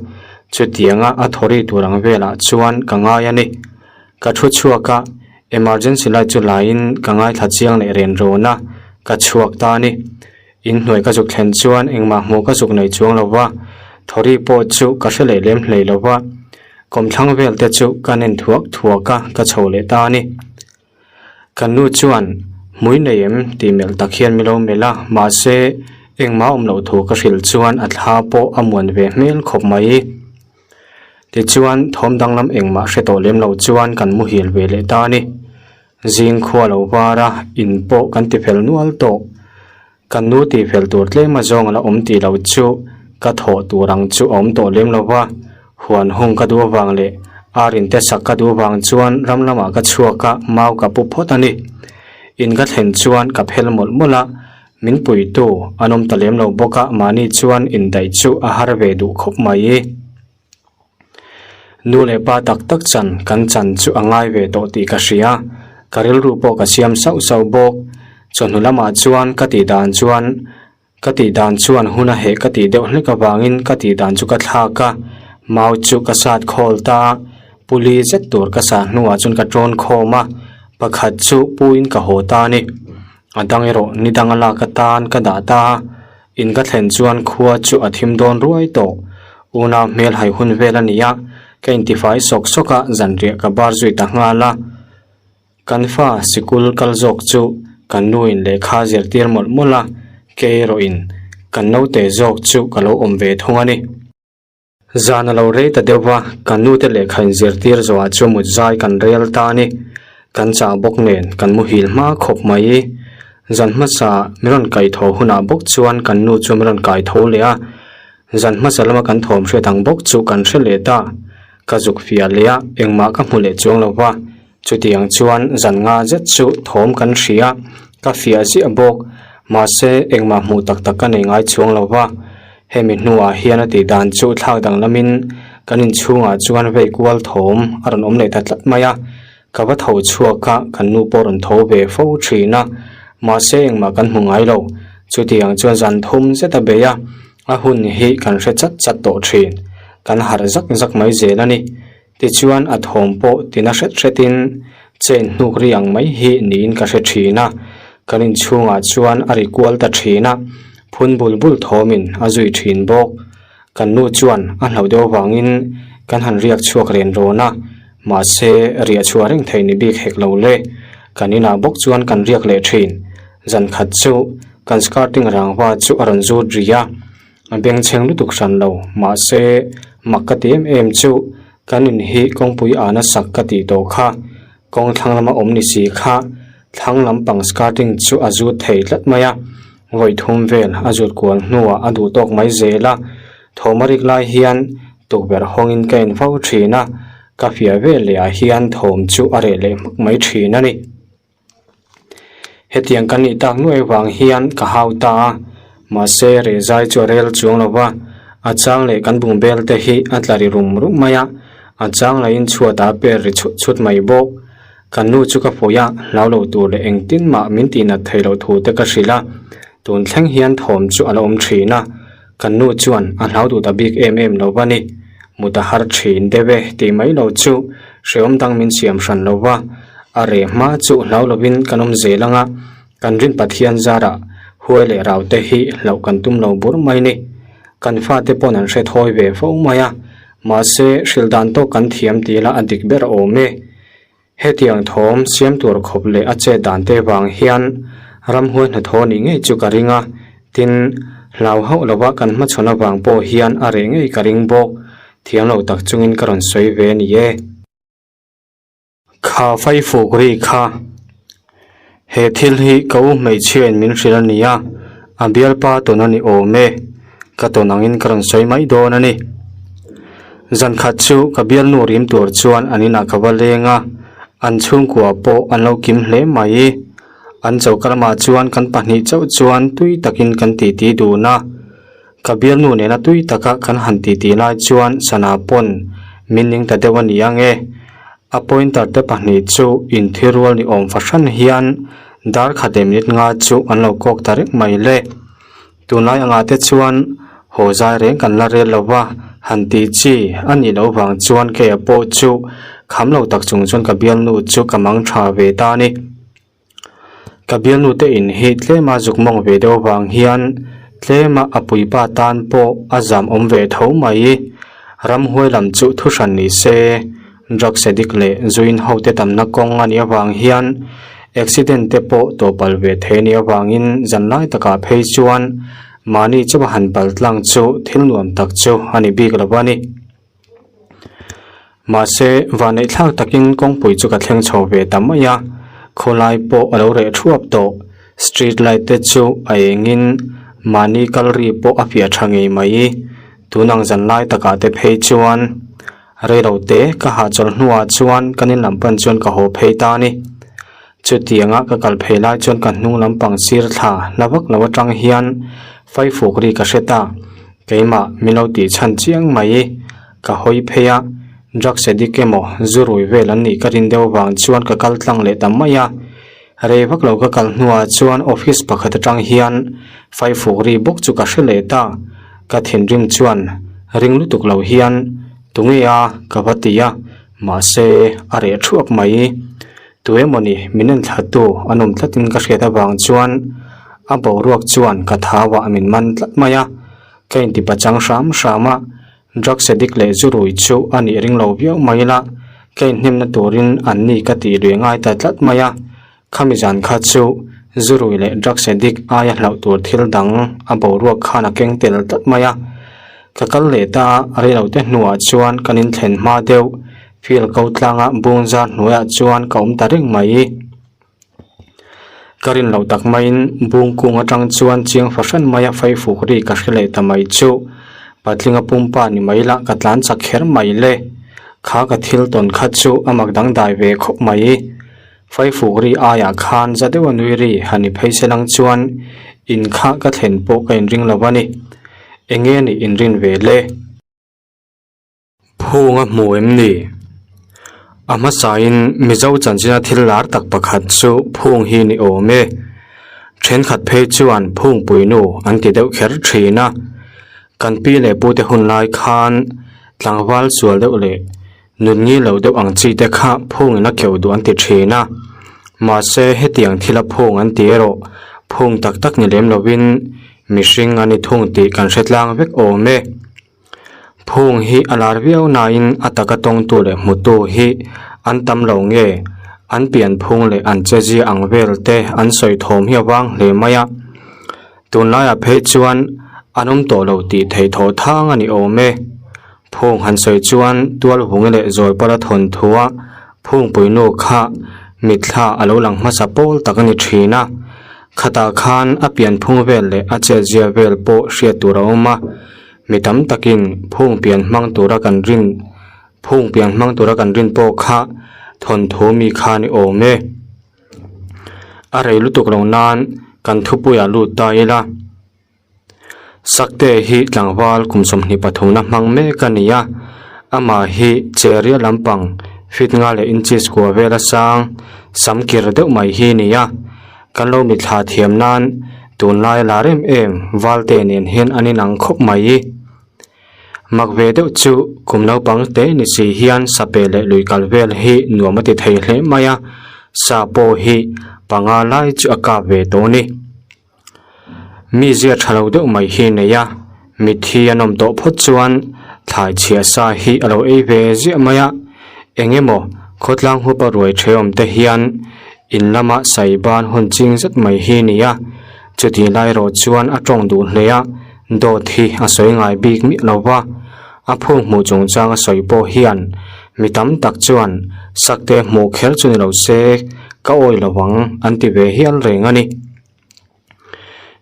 chutianga a thawri tur ang velah chuan ka ngai a ni. Ka thu chhuak a, emergency light chu laiin ka ngaithla chiang leh ren rawn a, ka chhuak ta a ni. Inhnuai ka zuk thlen chuan engmah hmuh ka zuk nei chuang lo va, thawri pawh chu ka hre leh lem hlei lo va, kawmthlang vel te chu ka nen thuak thuak a, ka chho leh ta a ni. Kan nu chuan hmui nei em tih melh tak hian min lo melh a, mahse engmah awm loh thu ka hrilh chuan a thla pawh a muan ve hmel khawp mai. Tichuan thawm danglam engmah hre tawh lem lo chuan kan muhil ve leh ta a ni. Zing khua lo var a, in pawh kan ti fel nual tawh. Kan nu tih fel tur tlem a zawng a la awm tih loh chu ka thawh tur ang chu a awm tawh lem lo va, huan hung ka duh avang leh ar in te sak ka duh avang chuan ram lamah ka chhuak a, mau ka pu phawt a ni. In ka thlen chuan ka phel mawlh mawlh a, min puitu an awm ta lem lo bawk a, mahni chuan indaih chu a har ve duh khawp mai. Nu leh pa tak tak chan kan chan chu a ngai ve tawh tih ka hria, ka rilru pawh ka siam sauh sauh bawk. Chawhnu lamah chuan ka tih dan chuan ka tih dan chuan hun a heh ka tih deuh hlek avangin ka tih dan chu ka thlak a, mau chu ka sat khawl ta a, puli zet tur ka sah hnuah chuan ka tawn khawm a, pakhat chu puin ka haw ta a ni. A dang erawh ni danga lak atan ka dah ta a. In ka thlen chuan khua chu a thim dawn ruai tawh. Unau hmel hai hun vel a ni a, ka intifai sawk sawk a, zanriah ka bar zui ta nghal a. Kan fa sikul kal zawk chu kan nuin lehkha zirtir mawlh mawlh a, kei erawhin kan naute zawk chu ka lo awm ve thung a ni. Zan a lo rei ta deuh va, kan nute lehkha inzirtir zawhah chu mut zai kan rel ta a ni. Kan chah bawk nen kan muhil hma khawp mai. Zan hmasa min rawn kai tho hunah bawk chuan kan nu chu min rawn kai tho leh a. Zan hmasa lama kan thawm hriat ang bawk chu kan hre leh ta. Ka zuk fiah leh a, engmah ka hmu leh chuang lo va. Chutiang chuan zan nga zet chu thawm kan hria, ka fiah ziah bawk. Mahse, engmah hmuh tak tak ka nei ngai chuang lo va. Hemi hnuah hian a tih dan chu thlak danglamin kan inchhungah chuan vei kual thawm a rawn awm leh ta tlat mai a. Ka va tho chhuak a, kan nu pawh rawn tho ve fo thin a. Mahse, engmah kan hmu ngai lo. Chutiang chuan zan thum zet a bei a, a hun hi kan hre chat chat tawh thin. Kan harh zak zak mai zel a ni. Tichuan a thawm pawh tina hret hretin chain hnuk ri ang mai hi niin ka hre thin a, kan inchhungah chuan a ri kual ta thin a, phun bul bul thawmin a zui thin bawk. Kan nu chuan a hlauh deuh avangin kan han riak chhuak ren rawn a, mahse riah chhuah reng theih ni bik hek lo le. Kan inah bawk chuan kan riak leh thin. Zan khat chu kan skirting rangva chu a rawn zut ri a, a bengchheng lutuk hran lo. Mahse mak ka ti em em chu kan in hi kawngpui a nasak ka tih tawh kha. Kawng thlang lama awm ni si kha thlang lampang skirting chu a zut thei tlat mai a, vawi thum vel a zut kual hnuah a duh tawk mai zel a, thawm a rik lai hian tukverh hawngin ka en fo thin a, ka fiah vel leh ah hian thawm chu a reh leh hmak mai thin a ni. Hetiang kan nih tak nuai vang hian ka hau ta a, mahse rehzai chu a rel chuang lo va, a chang leh kan bungbel te hi a tla ri rum rum mai a, a chang lahin chhuat ah per ri chhut chhut mai bawk. Kan nu chu ka fuih a, hlau lo tur leh engtin mah min tihnat theih loh thu te ka hrilh a, tun thleng hian thawm chu a la awm thin a, kan nu chuan a hlau duh ta bik em em lo va ni. Mut a har thin deuh e tih mai lo chu hrehawm dang min siam hran lo va, a reh hma chu hlau lovin kan awm zel ang a, kan rin Pathian zarah huai leh rau te hi hlauh kan tum lo bur mai ni. Kan fate pawn an hre thawi ve fo mai a, mahse hrilh dan tawk kan thiam tih lah a dik ber awm e. Hetiang thawm siam tur khawp leh a chet dan te vang hian ramhuai hnathawh nih ngei chu ka ring a, tin, hlau hauh lova kan hmachhawn avang pawh hian a reh ngei ka ring bawk, thiam lo tak chungin ka rawn sawi ve a ni e. Kha faifuk ri kha. He thil hi ka u hmeichhiain min hrilh a ni a, a bialpa tawn a ni awm e, ka tawn angin ka rawn sawi mai dawn a ni. Zan khat chu ka bialnu rim tur chuan an inah ka va leng a, an chhungkua pawh an lo kim hle mai. An choka lamah chuan kan pahnih chauh chuan tui takin kan titi dun a. Ka bialnu nena tui taka kan han titi lai chuan sana pawn min ning ta deuh a ni ang e. A pointer te pahnih chu inthi rual ni awm fahran hian dar khat leh minute nga chu an lo kawk ta reng mai le. Tunlai angah te chuan haw zai reng kan la rel lo va, han tih chi a nih loh vang chuan keia pawh chu kham lo tak chung chuan ka bialnu chu ka mang tha ve ta a ni. Ka bialnu te in hi tlema zuk mawng ve deuh vang hian tlema a puipa tan pawh a zam awm ve tho mai. Ramhuai lam chu thu hran ni se, drugs addict leh zuin ho te tamna kawng a nih avang hian accident te pawh tawhpal ve thei a nih avangin zan lai takah phei chuan mahni chauha han pal tlang chu thil nuam tak chu a ni bik lo a ni. Mahse, vanneihthlak takin kawngpui chu ka thleng chho ve ta mai a, khawlai pawh a lo reh thuap tawh. Street light te chu a engin mahni kal ri pawh a fiah tha ngei mai. Tun ang zan lai takah te phei chuan reilo te ka hahchawlh hnuah chuan kan in lam pan chuan ka haw phei ta a ni. Chutianga ka kal phei lai chuan ka hnung lampang sir thla hla vak lo atang hian faifuk ri ka hre ta. Keimah min lo tih chhan chiang mai. Ka hawi phei a, drugs addict emaw zu rui vel an nih ka rin deuh vang chuan ka kal tlang leh ta mai a. Rei vak lo ka kal hnuah chuan office pakhat atang hian faifuk ri bawk chu ka hre leh ta. Ka thinrim chuan ring lutuk lo hian tunge a ka va ti a, mahse a reh thuak mai. Tu emawni min en thlattu an awm tlatin ka hriat avang chuan a boruak chuan ka thauah min man tlat mai a, ka intipachang hram hram a, drugs addict leh zu rui chu a nih ring lo viau mai la, ka inhnemna turin an ni ka tih lui ngai ta tlat mai a, khami zan kha chu zu rui leh drugs addict aia hlauh tur thil dang a boruak khan a keng tel tlat mai a, ka kal leh ta a reilote hnuah chuan kan inthlen hma deuh. Field ko tlanga bung zar hnuaiah chuan ka awm ta reng mai. Ka rin loh tak maiin bung kung atang chuan chiang fahran maia faifuk ri ka hre leh ta mai chu. Patlinga pumpa ni mai lah ka tlan chak kher mai le. Kha ka thil tawn kha chu a mak dangdai ve khawp mai. Faifuk ri aiah khan za deuha nui ri han ni phei se lang chuan in kha ka thlen pawh ka inring lo a ni. Enge nih inrin ve le? Phung a hmu em ni? A hmasain Mizo chanchina thil lar tak pakhat chu phung hi ni awm e. Thenkhat phei chuan phungpui nu an ti deuh kher thin a. Kan pi leh pute hun lai khan tlangval sual deuh leh nun ngil lo deuh ang chi te kha phungin a keuh duh an ti thin a. Mahse hetiang thila phung an ti erawh phung tak tak ni lem lovin mihring a ni thung tih kan hre tlang vek awm e. Phung hi a lar viau nain a taka tawngtu leh hmutu hi an tam lo nge, an pian phung leh an chezia ang vel te an sawi thawm hi a vang hle mai a. Tunlaiah phei chuan an awm tawh lo tih theih thawh thang a ni awm e. Phung han sawi chuan Tualvungi leh Zawlpala thawnthua Phungpui nu kha mitthla a lo lang hmasa pawl tak a ni thin a. Khatah khan a pian phung vel leh a chetzia vel pawh hriat tur a awm a. Mi tam takin phung pian hmang tura kan rin phung pian hmang tura kan rin pawh kha thawnthu mi kha a ni awm e. A rei lutuk lo nan kan thupuiah lut ta ila. Sakte hi tlangval kum 23 na hmang mek a ni a, amah hi cheria lampang feet nga leh inches kua vela sang sam kir deuh mai hi a ni a. Kan lo mitthla thiam nan tunlai lar em em Valte nen hian an inang khawp mai. Mak ve deuh chu kum naupang te ni si hian sape leh lui kal vel hi nuam a ti thei hle mai a, sa pawh hi panga lai chu a kap ve tawh a ni. Mi zia tha lo deuh mai hi nei a, mitthi an awm tawh phawt chuan thlai chhia sa hi a lo ei ve ziah mai a, eng emaw khawtlang hupa ruai ṭheawm te hian in lama sai ban hun ching zet mai hi ni a, chutih lai erawh chuan a ṭawng duh hle a, dawt hi a sawi ngai bik miah lo va, a phung hmuh chungchang a sawi pawh hian mi tam tak chuan sakte hmuh kher chu ni lo se ka awi lo ang an ti ve hial reng a ni.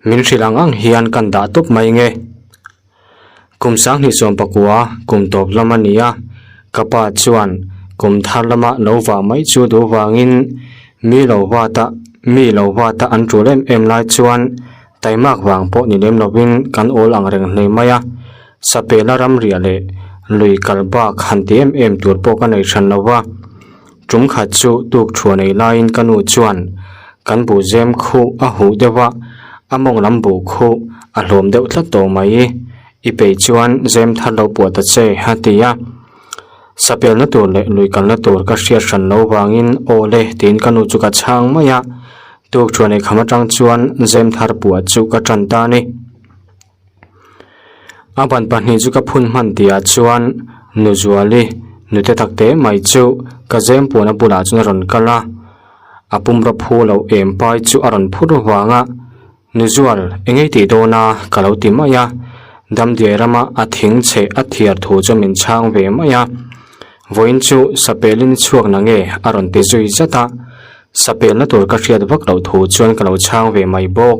Min hrilh ang ang hian kan dah tawp mai nge. Kum 2019 kum tawp lam a ni a, ka pa chuan kum thar lama lo vah mai chu duh vangin mi lo vata mi lo vata an tul em em lai chuan taimak vang pawh ni lem lovin kan awl ang reng hle mai a, sapela ramriah leh lui kal bak han ti em em tur pawh ka nei hran lo va. Tum khat chu tuk thuah nei laiin ka nu chuan kan buh zem khuh a huh deuh a, a mawng lam buh khuh a hlawm deuh tlat tawh mai. I peih chuan zem thar lo puah ta che a ti a. Sapelna tur leh lui kalna tur ka hriat hran lo vangin aw le tiin ka nu chu ka chhang mai a. Tuk thuah nei kham atang chuan zem thar puah chu ka tan ta a ni. A ban pahnih chu ka phun hman tihah chuan Nuzuali nute tak te mai chu ka zem puana bulah chuan a rawn kal a, a pumraw phu loh em pai chu a rawn phur vang a, Nuzual eng ei tih dawn a ka lo ti mai a, Damdiai rama a thing chhe a thiar thu chu min chhang ve mai a, vawiin chu sapelin chhuak na nge a rawn ti zui zat a, sapelna tur ka hriat vak loh thu chuan ka lo chhang ve mai bawk.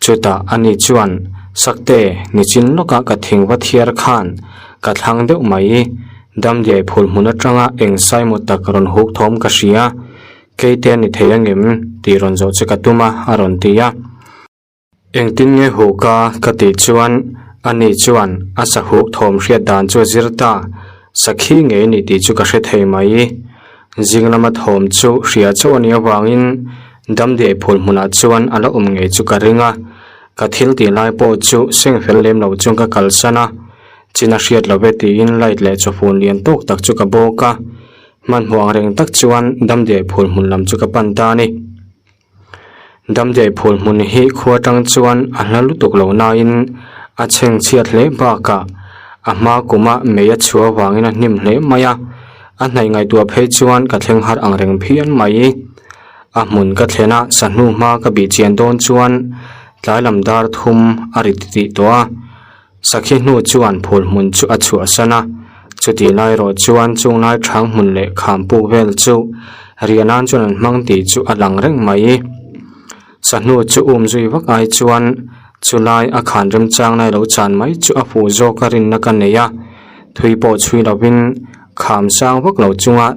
Chutah ani chuan, Sakte, nichin lawkah ka thing va thiar khan ka thlang deuh mai. Damdiai phul hmun atanga eng saimaw tak rawn huk thawm ka hria. Keite a ni thei angem? tih rawn zawh che ka tum a, a rawn ti a. Engtin nge huk a? ka tih chuan ani chuan a sahuk thawm hriat dan chu a zir ta. Sakhi ngei ni tih chu ka hre thei mai. Zing lama thawm chu hria chauh a nih avangin Damdiai phul hmunah chuan a la awm ngei chu ka ring a, ka thil tih lai pawh chu seng fel lem lo chuan ka kalsan a, chin a hriat lo ve tiin light leh chawfun lian tawk tak chu ka bawk a, hmanhmawh ang reng tak chuan Damdiai phul hmun lam chu ka pan ta a ni. Damdiai phul hmun hi khua tang chuan a hla lutuk lo nain a chheng chhiat hle bakah a hma kuma mei a chhuah avangin a hnim hle mai a, a hnaih ngaihtuah phei chuan ka thleng har ang reng phian mai. A hmun ka thlen a, sahnu hma ka bih chian dawn chuan tlai lam dar thum a ri titih tawh a, sakhi hnu chuan phul hmun chu a chhuahsan a, chutih lai erawh chuan chung lai thang hmun leh kham puk vel chu riah nan chuan an hmang tih chu a lang reng mai. Sahnu chu um zui vak ai chuan chulai a khan remchang lai lo chan mai chu a fuh zawk a rinna ka nei a, thui pawh chhui lovin kham sang vak lo chunga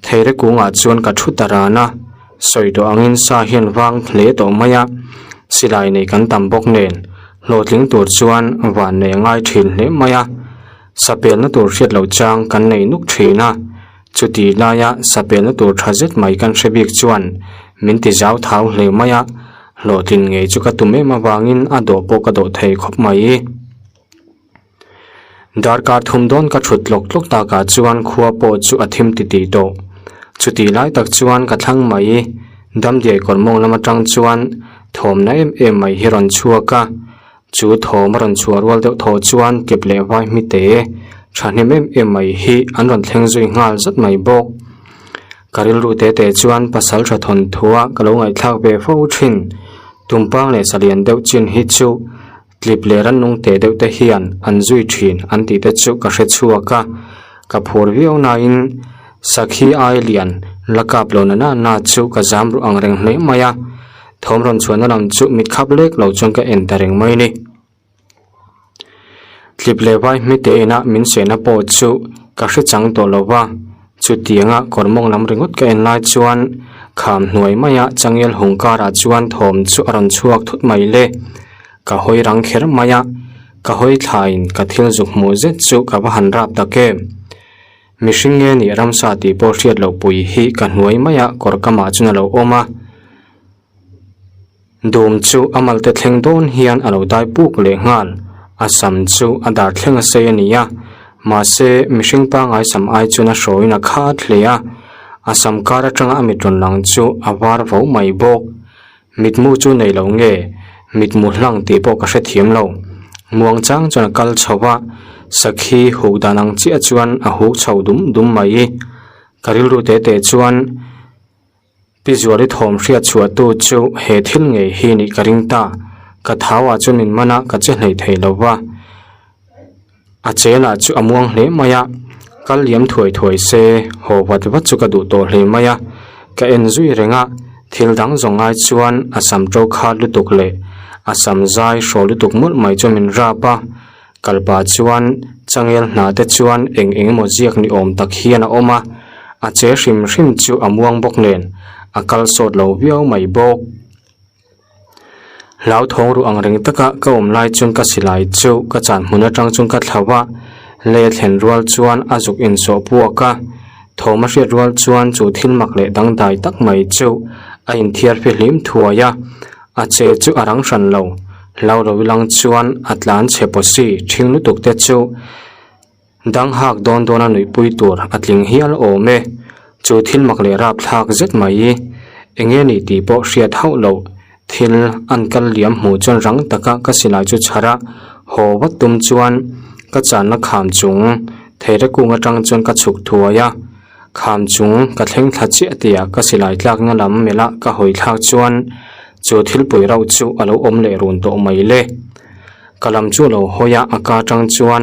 Theire kungah chuan ka thu ta ran a, sawi tawh angin sa hian vang hle tawh mai a, silai nei kan tam bawk nen hlawhtling tur chuan van nei a ngai thin hle mai a, sapelna tur hriat loh chang kan nei nuk thin a, chuti laia sapelna tur tha zet mai kan hre bik chuan min ti zau thau hle mai a. Hlawhtlin ngei chu ka tum em avangin a dawh pawh ka dawh thei khawp mai. Darkar thum dawn ka thut tlawk tlawk takah chuan khua pawh chu a thim titih tawh. Chutih lai tak chuan ka thlang mai. Damdiai kawr mawng lam atang chuan thawmna em em mai hi rawn chhuak a. Chu thawm a rawn chhuah rual deuh thaw chuan kep leh vai hmite thahnem em em mai hi an rawn thleng zui nghal zat mai bawk. Ka rilru te te chuan pasal tha thawn thua ka lo ngaihthlak ve fo thin. Tumpang leh salian deuh chin hi chu Tlip leh rannung teh deuh te hian an zui thin an tih te chu ka hre chhuak a, ka phur viau nain Sakhi ai lian la kap lo na na na chu ka zam ruh ang reng hle mai a, thawm rawn chhuahna lam chu mit khap lek lo chuan ka en ta reng mai ni. Tlip leh vai hmite ina min sehna pawh chu ka hre chang tawh lo va, chutianga kawr mawng lam ringawt ka en lai chuan kham hnuai maia changel hung karah chuan thawm chu a rawn chhuak thut mai le. Ka hawi rang kher mai a, ka hawi thlaiin ka thil zuk hmuh zet chu ka va han rap tak em. Mihring nge nih ramsa tih pawh hriat loh pui hi ka hnuai mai a kawr kamah chuan a lo awm a. Dum chu a malte thleng dawn hian a lo dai puk leh nghal, a sam chu a dar thleng a sei a ni a, mahse mihring pangai sam ai chuan a hrawiin a khat hle a, a sam kar atanga a mit rawn lang chu a var vo mai bawk. Mitmu chu nei lo nge? Mitmu hlang tih pawh ka hrethiam lo. Muang chang chuan a kal chho a, sakhi huk dan ang chiah chuan a huk chho dum dum mai. Ka rilru te te chuan Pi Zuali thawm hriat chhuah tu chu he thil ngei hi nih ka ring ta. Ka thau ah chuan min man a, ka che hlei thei lo va. A che lah chu a muang hle mai a, kal liam thuai thuai se haw vat vat chu ka duh tawh hle mai a, ka en zui reng a, thil dang zawng ngai chuan a sam to khat lutuk leh a sam zai hraw lutuk mawlh mai chu min rap a, kalpa chuan changel hna te chuan eng eng emaw ziak ni awm tak hian a awm a, a che hrim hrim chu a muang bawk nen a kal sawt lo viau mai bawk. Hlauthawng ruh ang reng taka ka awm lai chuan ka silai chu ka chan hmun atang chuan ka thlau a, lei a thlen rual chuan a zuk insawh puak a, thawm a hriat rual chuan chu thil mak leh dangdai tak mai chu a inthiar fihlim thuai a, a che chu a rang hran lo, hlau lo ilang chuan a tlan chhe pawh si ṭhing lutuk te chu. Dang hak dawn dawna nuihpui tur a tling hial awm e. Chu thil mak leh rapthlak zet mai. Enge ni tih pawh hriat hauh loh. Thil an kal liam hmuh chuan rang taka ka silai chu chhar a, haw vat tum chuan ka channa kham chung theire kung atang chuan ka chhuk thuai a. Kham chung ka thleng thla chiah tia ka silai tlakna lam melh a ka hawi thlak chuan chu thilpui rauh chu a lo awm leh run tawh mai le. Ka lam chu a lo hawi a, a ka atang chuan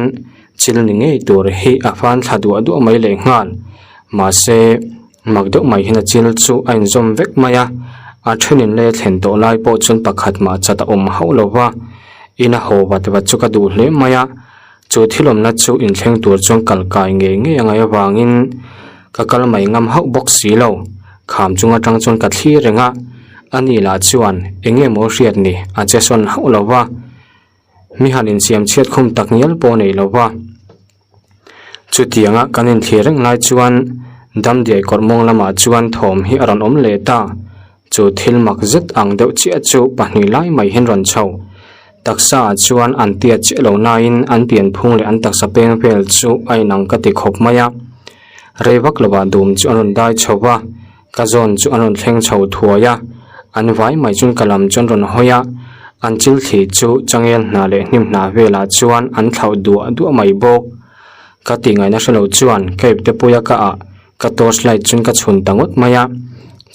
chil ni ngei tur hi a fan thla duah duah mai leh nghal. Mahse, mak deuh mai hian a chil chu a inzawm vek mai a, a thenin lei a thlen tawh lai pawh chuan pakhat mah chat a awm hauh lo va, ina haw vat vat chu ka duh hle mai a, chu thil awmna chu inthleng tur chuan kal kai ngei ngei a ngaih avangin ka kal mai ngam hauh bawk si lo. Kham chung atang chuan ka thlir reng a, ani lah chuan eng nge maw hriat ni a che sawn hauh lo va, mi han insiam chhiat khum tak ngial pawh nei lo va. Chutianga kan inthlir reng lai chuan Damdiai kawr mawng lamah chuan thawm hi a rawn awm leh ta, chu thil mak zet ang deuh chiah chu pahnih lai mai hian rawn chho. Taksa ah chuan an tiat chiah lo nain an pianphung leh an taksa peng vel chu a inang ka ti khawp mai a. Rei vak lovah dum chu an rawn dai chho va, ka zawn chu an rawn thleng chho thuai a, an vai mai chuan ka lam chu an rawn hawi a, an chil thli chu changel hna leh hnim hna velah chuan an thlauh duah duah mai bawk. Ka tih ngaihna hre lo chuan ka ipte puia ka ah ka torch light chuan ka chhun ta ngawt mai a,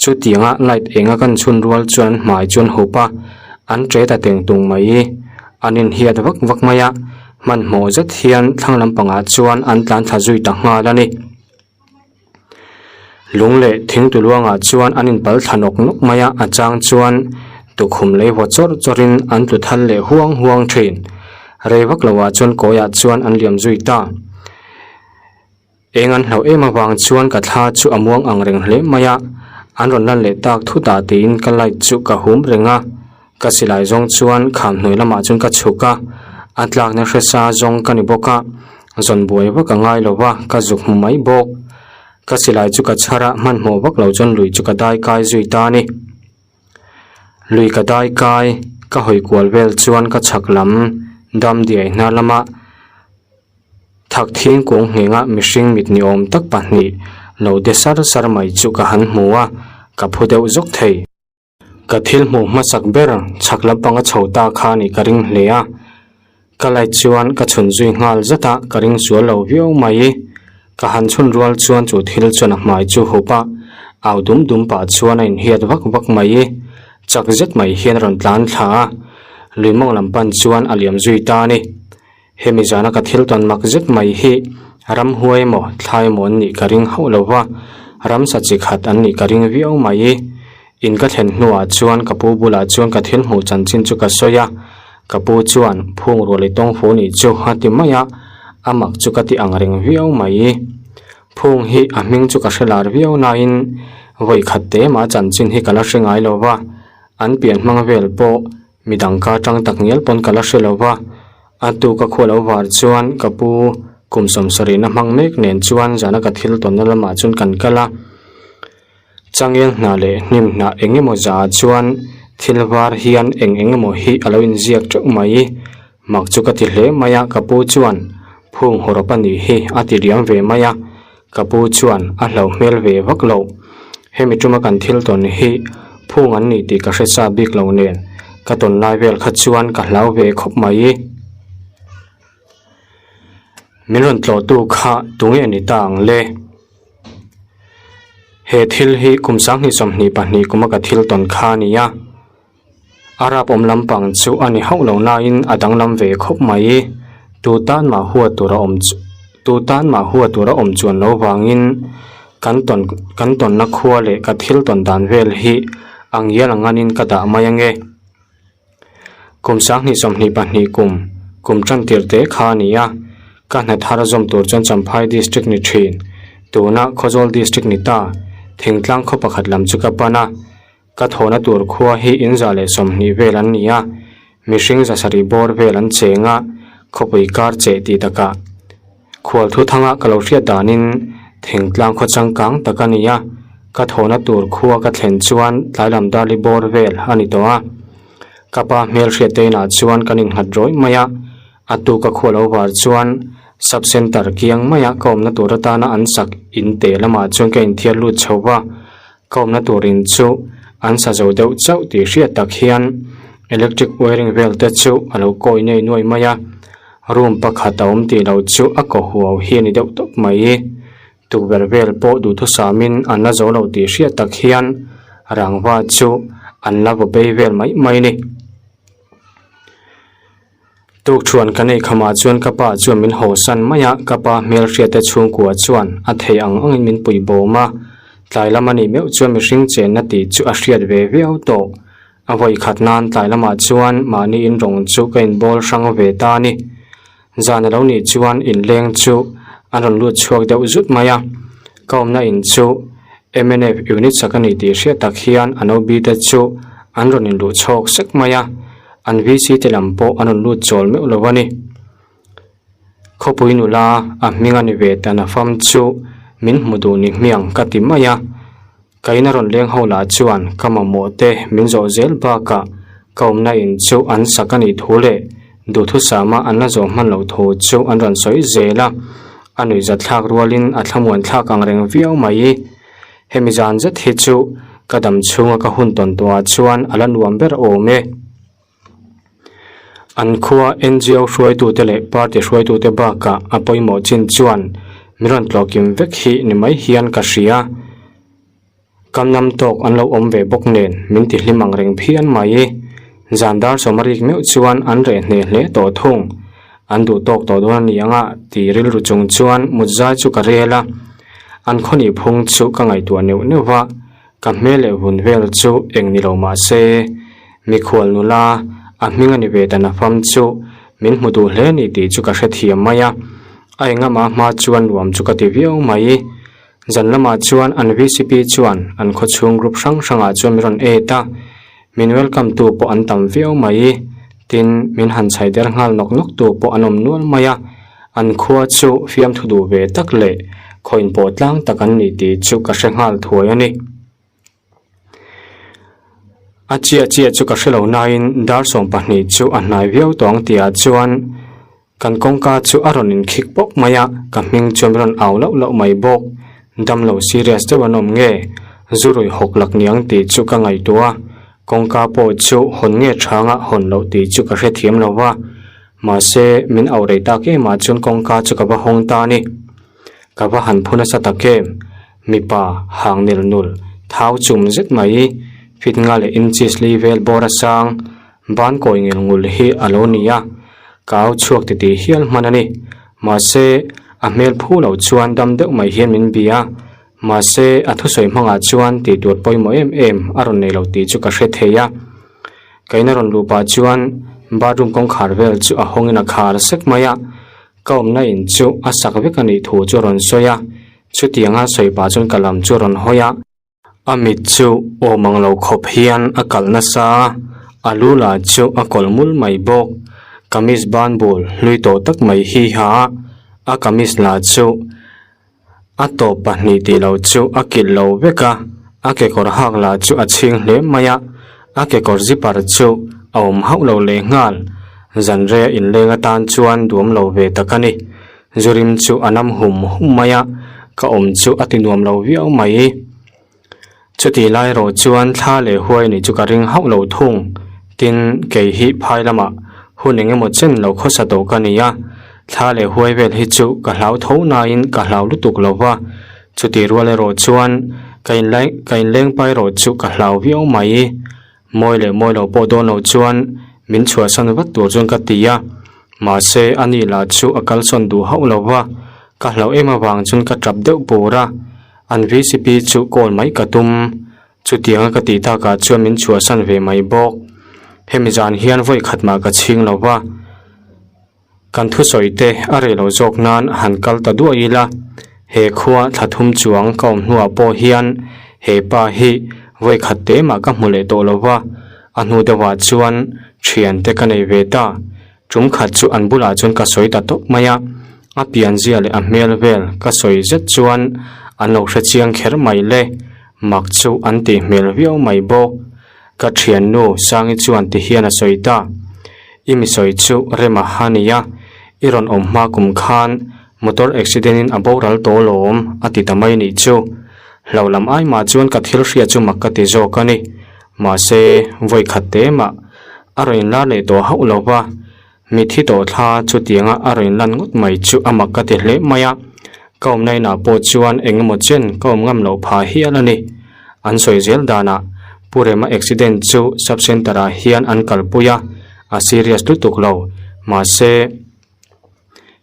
chutianga light enga kan chhun rual chuan an hmai chu an hup a, an ṭe ta teng tung mai, an inhiat vak vak mai a. Hmanhmawh zet hian thlang lampangah chuan an tlan thla zui ta nghal a ni. Lung leh thing tuluangah chuan an inpal thla nawk nawk mai a, a chang chuan tukhum lei haw chawrh chawrhin an tlu thal leh huang huang thin. Rei vak loah chuan kawiah chuan an liam zui ta. Eng an hlauh em avang chuan ka thla chu a muang ang reng hle mai a, an rawn lan leh tak thut ah tiin ka light chu ka hum reng a, ka silai zawng chuan kham hnuai lamah chuan ka chhuk a, a tlakna hresa zawng ka ni bawk a, zawn buai vak a ngai lo va, ka zuk hmu mai bawk. Ka silai chu ka chhar a, hmanhmawh vak lo chuan lui chu ka dai kai zui ta a ni. Lui ka dai kai ka hawi kual vel chuan ka chhak lam dam diai hna lama thak thingkung nghenga mihring mit ni awm tak pahnih lo de sar sar mai chu ka han hmu a, ka phu deuh zawk thei. Ka thil hmuh hmasak ber chhak lampang a chho ta kha nih ka ring hle a, ka light chuan ka chhun zui nghal zat a, ka ring sual lo viau mai. Ka han chhun rual chuan chu thil chuan a hmai chu hup a, au dum dum pah chuan a inhiat vak vak mai. Chak zet mai hian a rawn tlan thla a, lui mawng lam pan chuan a liam zui ta a ni. Hemi zana ka thil tawn mak zet mai hi ramhuai emaw thlai emaw an nih ka ring hauh lo va, ramsa chi khat an nih ka ring viau mai. In ka thlen hnuah chuan ka pu bulah chuan ka thil hmuh chanchin chu ka sawi a, ka pu chuan phung rual i tawng fu nih chu a ti mai a, a mak chu ka ti ang reng viau mai. Phung hi a hming chu ka hre lar viau nain vawi khat te mah chanchin hi ka la hre ngai lo va, an pian hmang vel pawh Midang ka tang tak ngial pawn ka la hre lo va, a tu ka khual lo var chuan ka pu kum sawmsarihna hmang mek nen chuan zana ka thil tawnna lamah chuan kan kal a. Changel hna leh hnim hnah eng emaw zah chuan thil var hian eng eng emaw hi a lo inziak teuh mai. Mak chu ka ti hle mai a, ka pu chuan phung hawrawp a nih hi a ti liam ve mai a. Ka pu chuan a hlauh hmel ve vak loh. Hemi tuma kan thil tawn hi phung an ni tih ka hre sa bik lo nen ka tawn lai vel kha chuan ka hlau ve khawp mai. Min rawn tlawhtu kha tunge ni ta ang le? He thil hi kum 2022 kuma ka thil tawn kha a ni a. A rap awm lampang chu a ni hauh lo nain a danglam ve khawp mai. Tu tan mah hua tur a awm chu tu tan mah hua tur a awm chuan lo vangin kan tawn kan tawnna khua leh ka thil tawn dan vel hi a ngial ang nganin ka dah mai ange. Kum 2022 kum kum tan tir te kha a ni a, ka hna thar zawm tur chuan Champhai District ni thin, tuna Khawzawl District ni ta, thingtlang khaw pakhat lam chu ka pan a. Ka thawhna tur khua hi in 120 vel an ni a, mihring zasarih bawr vel an cheng a, khawpui kar cheh tih takah. Khual thu thanga ka lo hriat danin thingtlang khaw changkang tak a ni a, ka thawhna tur khua ka thlen chuan tlailam darli bawr vel a ni tawh a. Ka pa hmel hriat te inah chuan kan innghat rawih mai a, a tuka khua lo var chuan sub centre kiang maia ka awmna tur atana an sak in te lamah chuan ka inthiar lut chho va. Ka awmna tur in chu an sa zo deuh chauh tih hriat tak hian electric wiring vel te chu a lo kawi nei nuai mai a, room pakhat a awm tih loh chu a kaw huau hi a ni deuh tawp mai. Tukverh vel pawh duhthusamin an la zo lo tih hriat tak hian rangva chu an la vaw phei vel mai mai a ni. Tukṭhuan ka neih khamah chuan ka pa chuan min hawsan mai a, ka pa hmelhriat te chhungkua chuan a thei ang angin min pui bawm a, tlai lam a nih meuh chuan mihring chenna tih chu a hriat ve viau tawh. A vawi khat nan tlai lamah chuan mahni in rawng chu ka inbawl hrang ve ta a ni. Zan a lo nih chuan inleng chu an rawn lut chhuak deuh zut mai a, ka awmna in chu mnf unit sak a ni tih hriat tak hian an OB te chu an rawn inluh chhawk sek mai a. An VC te lam pawh an rawn lut chawl meuh lo a ni. Khawpui nula a hming a ni ve ta na fam chu min hmu duh ni hmiang ka ti mai a. Ka in a rawn leng ho lah chuan ka mamawh te min zawh zel bakah ka awmna in chu an sak a nih thu leh duhthusama an la zawh hman loh thu chu an rawn sawi zel a. A nuihzat thlak rualin a thlamuan thlak ang reng viau mai. Hemi zan zet hi chu ka dam chhunga ka hun tawn tawhah chuan a la nuam ber awm e. An khua NGO hruaitute leh party hruaitute bakah a pawimawh chin chuan min rawn tlawhkim vek hi ni mai hian ka hria. Kam nam tawk an lo awm ve bawk nen min ti hlim ang reng phian mai. Zan dar sawma rik meuh chuan an reh hneh hle tawh thung. An duh tawk tawh dawn a ni ang a ti rilru chung chuan mut zai chu ka rel a. An khawnih phung chu ka ngaihtuah neuh neuh va, ka hmel leh vun vel chu eng ni lo mah se, mikhual nula a hming a ni ve ta na fam chu min hmu duh hle ni tih chu ka hrethiam mai a. A engama hma chuan nuam chu ka ti viau mai. Zan lamah chuan an VCP chuan an khawchhung group hrang hrangah chuan min rawn add a, min welcome tu pawh an tam viau mai. Tin, min han chhai der nghal nawk nawk tu pawh an awm nual mai a, an khua chu fiamthu duh ve tak leh khawiin pawh tlang tak an ni tih chu ka hre nghal thuai a ni. A chiah chiah chu ka hre lo nain dar 20 chu a hnai viau tawh ang tihah chuan kan kawngka chu a rawn inkhik pawp mai a, ka hming chu an rawn au lauh lauh mai bawk. Damlo serious deuh an awm nge? Zu rui hawk lak niang tih chu ka ngaihtuah a, kawngka pawh chu hawn nge thanga hawn loh tih chu ka hrethiam lo va, mahse min auh rei tak em ah chuan kawngka chu ka va hawng ta a ni. Ka va han phu nasa tak em? Mipa hang nel nul, thau chum zet mai, fit nga leh inches li vel bawr a sang, ban kawi ngel ngul hi a lo ni a, ka au chhuak titih hial hman a ni. Mahse, a hmel phu lo chuan dam deuh mai hian min bia a, mahse a thusawi hmangah chuan tih tur pawimawh em em a rawn nei lo tih chu ka hre thei a. Kaina rawn luh pah chuan bathroom kawngkhar vel chu a hawngin a khar sek mai a, Ka awmna in chu a sak vek a nih thu chu a rawn sawi a, chutianga sawi pah chuan ka lam chu a rawn hawi a. A mit chu awm ang lo khawp hian a kalh nasa a, a lu lah chu a kawlh mul mai bawk. Kamis ban bul hlui tawh tak mai hi ha a, a kamis lah chu A tawp pahnih tih loh chu a kilh lo vek a, a kekawr hak lah chu a chhing hle mai a, a kekawr zipper chu a awm hauh lo leh nghal. Zanreia inleng atan chuan duam lo ve tak a ni. Zurim chu a nam hum hum mai a, ka awm chu a ti nuam lo viau mai. Chutih lai erawh chuan thla leh huai nih chu ka ring hauh lo thung. Tin, kei hi phai lamah hun eng emaw chen lo khawsa tawh ka ni a, thla leh huai vel hi chu ka hlau tho nain ka hlau lutuk lo va. Chutih rual erawh chuan ka inlai ka inleng pa erawh chu ka hlau viau mai. Mawi leh mawi lo pawh dawn loh chuan min chhuahsan vat tur chuan ka ti a, mahse a ni lah chu a kalsawn duh hauh lo va, ka hlauh em avang chuan ka tap deuh bur a. An VCP chu call mai ka tum. Chutianga ka tih takah chuan min chhuahsan ve mai bawk. Hemi zan hian vawi khat mah ka chhing lo va. Kan thusawi te a reh lo zawk nan han kal ta duah ila. He khua thla thum chuang ka awm hnuah pawh hian he pa hi vawi khat te mah ka hmu leh tawh lo va. A hnu deuhah chuan thian te ka nei ve ta. Tum khat chu an bulah chuan ka sawi ta tawp mai a, a pianzia leh a hmel vel ka sawi zet chuan an lo hre chiang kher mai le, mak chu an tih hmel viau mai bawk. Ka thiannu Sangi chuan ti hian a sawi ta, I mi sawi chu Rema ha nia, i rawn awm hma kum khan motor accident in a boral tawh lawm a ti ta mai nih chu. Hlo lam ai mah chuan ka thil hria chu mak ka ti zawk a ni. Mahse, vawi khat te mah a rawn inlar leh tawh hauh lo va, mitthi tawh thla chutianga a rawn inlan ngawt mai chu a mak ka ti hle mai a, ka awmna inah pawh chuan eng emaw chen ka awm ngam loh phah hial a ni. An sawi zel danah Pu Rema accident chu sub centre ah hian an kalpui a, a serious lutuk lo, mahse,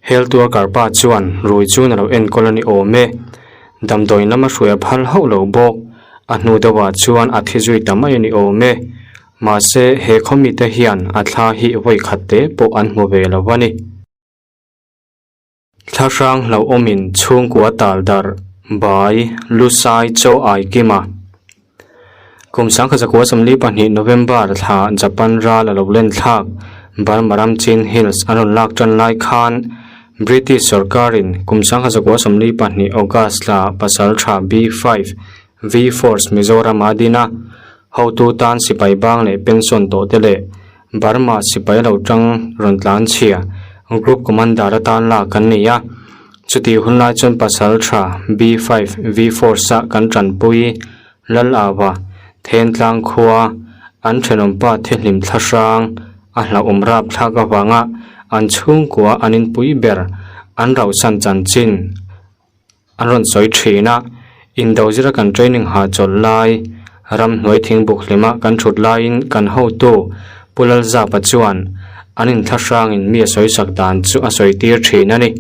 Health worker pa chuan rui chu na lo enkawl a ni awm e. Damdawiin lama hruai a phal hauh lo bawk. A hnu deuhah chuan a thi zui ta mai a ni awm e. Mahse, he khawmite hian a thla hi vawi khat te pawh an hmu ve lo a ni. Thla hrang hlauhawmin chhungkua tal darh, bai, lusai, chaw ai kima. Kum 1942 November thla Japan ral a lo len thlak Burma ram Chin Hills an rawn lak tan lai khan British sorkarin kum 1942 August thla pasal tha B-5 V-Force Mizoram a din a, hotu tan sipai bang leh pension tawh te leh Burma sipai lo tang rawn tlan chhia Group Commander atan lak an ni a. Chutih hun lai chuan pasal tha B-5 V-Force a kan tanpui Lal Ava, Thentlang khua, an thenawmpa thihlim thlahrang a hlauhawm rapthlak avanga an chhungkua an inpui ber an rauhsan chanchin an rawn sawi thin a. Indo zira kan training hahchawlh lai, ramhnuai thingbuk hlima kan thut laiin kan hotu Pu Lalzapa chuan an inthlahrangin mi a sawisak dan chu a sawi tir thin a ni.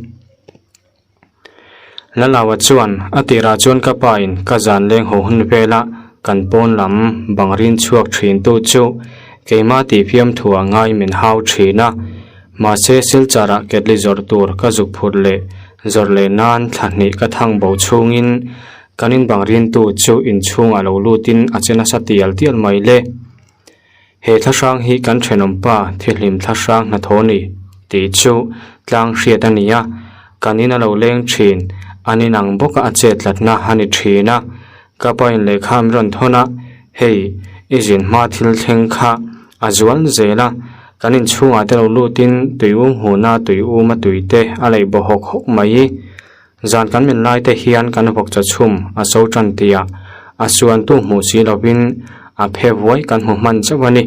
Lalawa chuan a tirah chuan ka pa in ka zan leng haw hun vela kan pawn lam bang rin chhuak thin tu chu keimah tih fiamthu a ngai min hau thin a. Mahse Silchar ah ketli zawrh tur ka zuk phurh leh zawrh leh nan thla hnih ka thang bo chhungin kan in bang rin tu chu inchhungah lo lutin a che nasa tial tial mai le. He thlahrang hi kan thenawmpa thihlim thlahrang hnathawh a ni tih chu tlang hriat a ni a, kan in a lo leng thin, an in ang bawka a chet tlatna a ni thin a. Ka pa in lehkha min rawn thawn a, hei I zin hma thil thleng kha a zual zel a, kan inchhungah te lo lutin tui um huna tui uma tui te a leih baw hawk hawk mai. Zan kan min lai te hian kan vawk chaw chhum a so tan tih ah a suantu hmuh si lovin a phe vuai kan hmu hman chauh a ni.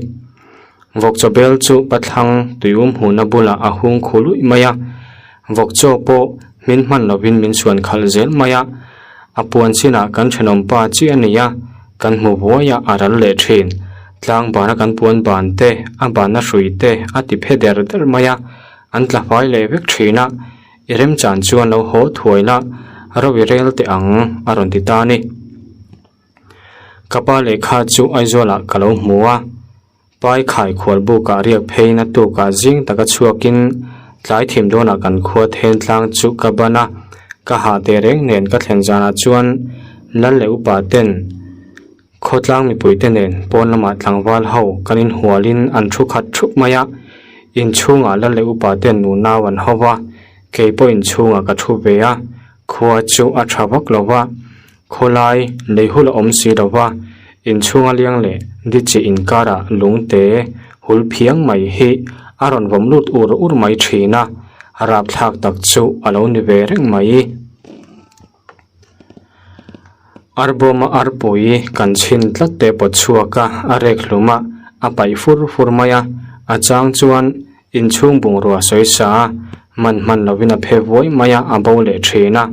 Vawk chaw bel chu pathlang tui um huna bulah a hung khu luih mai a, vawk chaw pawh hmin hman lovin min suan khalh zel mai a, a puan chinah kan thenawm pa chiah a ni a, kan hmu vuai a a ral leh thin. Tlang bana kan puan ban te, a banna hrui te a ti phe der der mai a, an tla fai leh vek thin a, i remchan chuan lo haw thuai la, ro i rel teh ang a rawn ti ta a ni. Ka pa lehkha chu Aizawlah ka lo hmu a. Pai khai khual bukah riak pheiin a tukah zing taka chhuakin tlai thim dawnah kan khua then tlang chu ka ban a, ka hah teh reng nen ka thlen zanah chuan lal leh upa ten khawtlang mipuite nen pawn lamah tlangval ho kan inhualin an thu khat thup mai a, inchhungah lal leh upa ten nunau an ho va, kei pawh inchhungah ka thu ve a, khua chu a tha vak lo va. Khawlai lei hul a awm si lo va, inchhunga liang leh dichi inkarah lungte hul phiang mai hi a rawn vawm lut ur ur mai thin a, rapthlak tak chu a lo ni ve reng mai. Arbawma arpui kan chhin tlat te pawt chhuak a, a rek hlum a, a paih fur fur mai a, a chang chuan inchhung bungrua sawi sa a, hman hman lovin a phe vuai mai a, a bo leh thin a.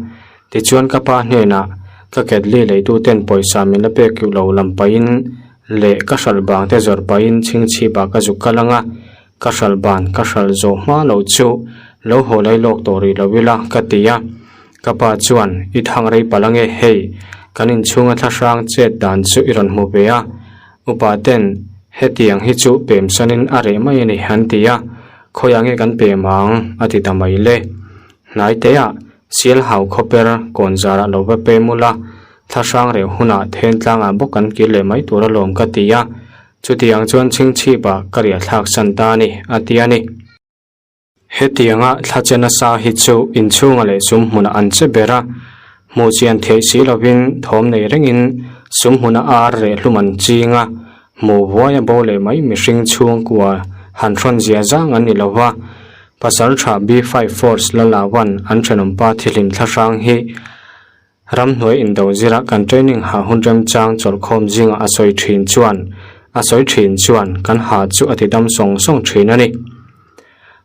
Tichuan ka pa hnenah ka ketli leituten pawisa min la pek lo lam pahin leh ka hralh bang te zawrh pahin chhingchhipah ka zuk kal ang a, ka hralh ban ka hralh zawh hma loh chu lo haw lai lawk tawh rih lo ila ka ti a. Ka pa chuan i thang rei palh ange hei, kan inchhunga thlahrang chet dan chu i rawn hmu ve a, upa ten hetiang hi chu pem sanin a reh mai a ni an ti a, khawiah nge kan pem ang a ti ta mai le. Hnaiteah Sialhau khawper kawn zarah lo va pem ula, thlahrang reh hunah then tlangah bawk kan kir leh mai tur alawm ka ti a, chutiang chuan chhingchhipah ka riah thlak san ta a ni, a ti a ni. Hetianga thla che nasa hi chu inchhunga leh sum hmunah an che ber a, hmuh chian theih si lovin thawm nei rengin sum hmuna ar reh hlum an ching a, hmuh vuai a bo leh mai mihring chhungkua han hrawn zia zang an ni lo va, Pasal tha B-five Force Lalawan an thenawmpa thihlim thlahrang hi ramhnuai indo zira kan training ha hun remchang chawlhkhawm zingah a sawi thin chuan a sawi thin chuan kan ha chu a ti dam sawng sawng thin a ni.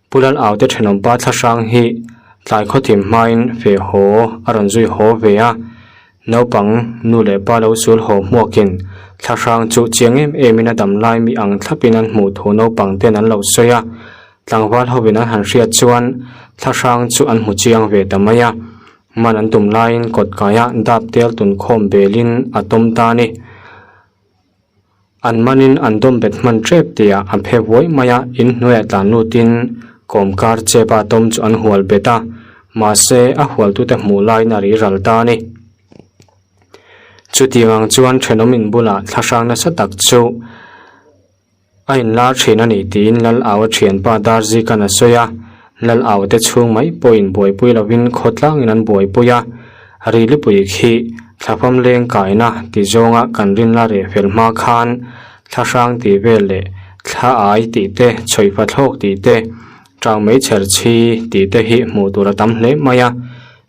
Pu Lal Aute thenawmpa thlahrang hi tlai khawthim hmain feh haw a rawn zui haw ve a, Naupang, nu leh pa lo sul haw hmuakin thlahrang chu chiang em emin a dam lai mi ang thlapin an hmuh thu naupang ten an lo sawi a. Tlangval hovin an han hriat chuan thlahrang chu an hmu chiang ve ta mai a. Man an tum laiin kawt kaia dap tel tun khawm belin a tawm ta a ni. An manin an dawm bet hman tep tihah a phe vuai mai a, inhnuaiah tlan lutin kawmkar chepa tawm chu an hual bet a, mahse a hualtute hmuh laiin a ri ral ta a ni. Chutiang ang chuan thenawm in bulah thlahrang nasa tak chu a inlar thin a ni tiin Lal Aua thianpa Darzikan a sawi a, Lal Aua te chhung mai pawhin buaipui lovin khawtlangin an buaipui a, Rilipui khi thlafam leng kaina ti zawnga kan rinla reh fel hma khan thlahrang tih vel leh thla ai tih te, chhawifa thlawk tih te, tang meichher chhi tih te hi hmuh tur a tam hle mai a.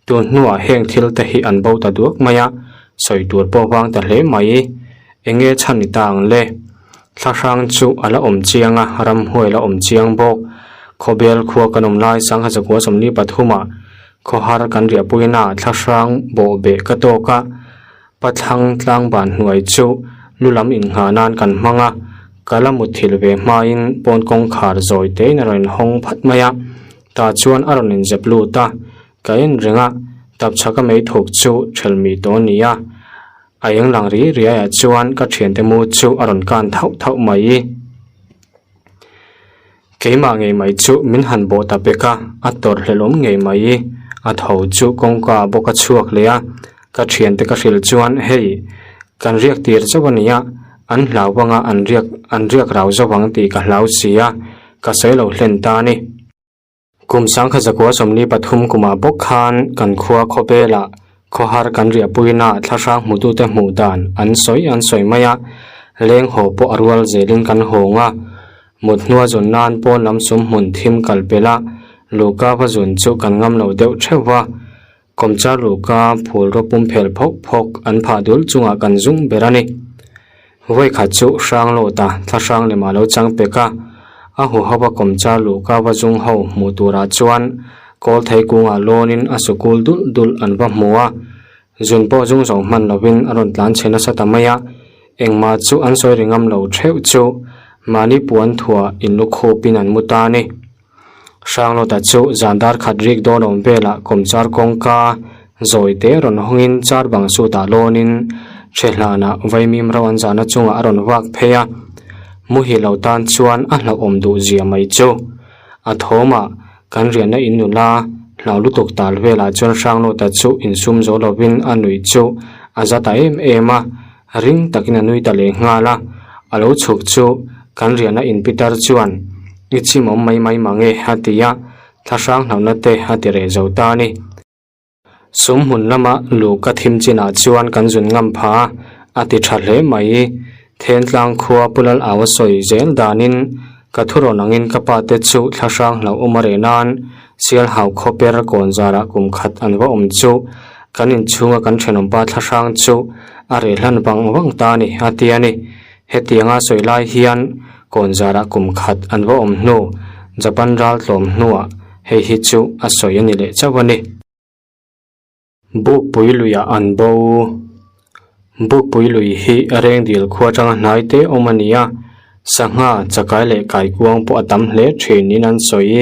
Tun hnuah heng thil te hi an bo ta duak mai a, sawi tur pawh vang ta hle mai. Enge chhan ni ta ang le? Thlahrang chu a la awm chiang a, ramhuai la awm chiang bawk. Khawbel khua kan awm lai Sangha zakua 43 ah Khawhar kan riahpuina thlahrang bawh beh ka tawk a, pathlang tlangban hnuai chu lu lam innghah nan kan hmang a, ka la mutthilh ve hmain pawn kawngkhar zawi tein a rawn inhawng phat mai a, tah chuan a rawn inzep lut a, ka en reng a, tapchhaka meithuk chu ṭhelh mi tawh a ni a, a eng lang ri riaiah chuan ka ṭhiante mu chu a rawn kan thauh thauh mai. Keimah ngei mai chu min han bawh ta pek a, a tawrh hlelawm ngei mai. A tho chu kawngka ah bawk a chhuak leh a, ka thiante ka hrilh chuan hei kan riak tir chauh a nia, an hlau vanga an riak an riak rau zo vang tih ka hlau si a, ka sawi lo hlen ta a ni. Kum 1943 kumah bawk khan kan khua khawvelah khawhar kan riahpuina thlahrang hmutute hmuh dan an sawi an sawi mai a. Leng haw pawh a rual zelin kan hawng a, mut hnua zun nan pawn lam sum hmun thim kal pel a, luhka va zun chu kan ngam lo deuh theuh va. Kawmchar luhka phul rawp pum phel phawk phawk an phah dul chungah kan zung ber a ni. Vawikhat chu hrang lawta thlahrang lema lo chang pek a, a huho va kawmchar luhka va zung ho hmuh turah chuan kawl thei kungah lawnin a sukul dulh dulh an va hmu a, Zun pawh zung zo hman lovin a rawn tlan chhe nasa ta mai a, engmah chu an sawi ri ngam lo theuh chu mahni puan thuah inlu khupin an mu ta a ni. Hranglawta chu zan dar khat rik dawn awm velah kawmchar kawngka zawi te rawn hawngin char bang sutah lawnin che hlanah vaimim ro an zahna chungah a rawn vak phei a, muhil lo tan chuan a hlauhawm duh zia mai chu a thawmah Kan riahna in nula hlau lutuk tal velah chuan Hranglawta chu insum zo lovin a nuih chu a za ta em em a, ring takin a nui ta leh nghal a. A lo chhuk chu kan riahna in pitar chuan i chimawm mai mai mang e a ti a, thlahrang hlauhna te a ti reh zo ta a ni. Sum hmun lama luh ka thim chinah chuan kan zun ngam pha a, a ti tha hle mai. Thentlang khua Pu Lal Au a sawi zel danin ka thurawn angin ka pa te chu thlahrang hlauh awm a reh nan Sialhau khawper kawn zarah kum khat an va awm chu kan inchhunga kan thenawmpa thlahrang chu a reh hlan vang vang ta a ni a ti a ni. Hetianga sawi lai hian kawn zarah kum khat an va awm hnu Japan ral tlawm hnuah hei hi chu a sawi a ni leh chauh a ni. Bukpui luiah an bo. Bukpui lui hi Rengdil khua atanga hnai te awm a ni a, sangha, chakai leh kaikuang pawh a tam hle thin in an sawi.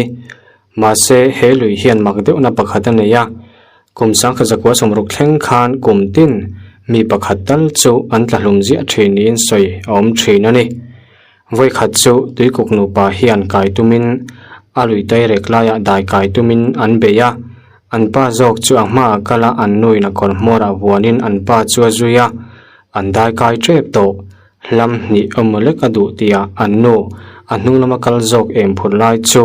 Mahse he lui hian mak deuhna pakhat a nei a, Kum sangkhat zakua sawmruk thleng khan kum tin mi pakhat tal chu an tla hlum ziah thin niin sawi a awm thin a ni. Vawikhat chu tuikuk nupa hian kai tumin a lui tairek laiah dai kai tumin an bei a, an pa zawk chu a hmaah kal a an nuin a kawr hmawrah vuanin an pa chu a zui a, an dai kai tep tawh. Hlam hnih awm lek a duh tihah an nu a hnung lama kal zawk em phur lai chu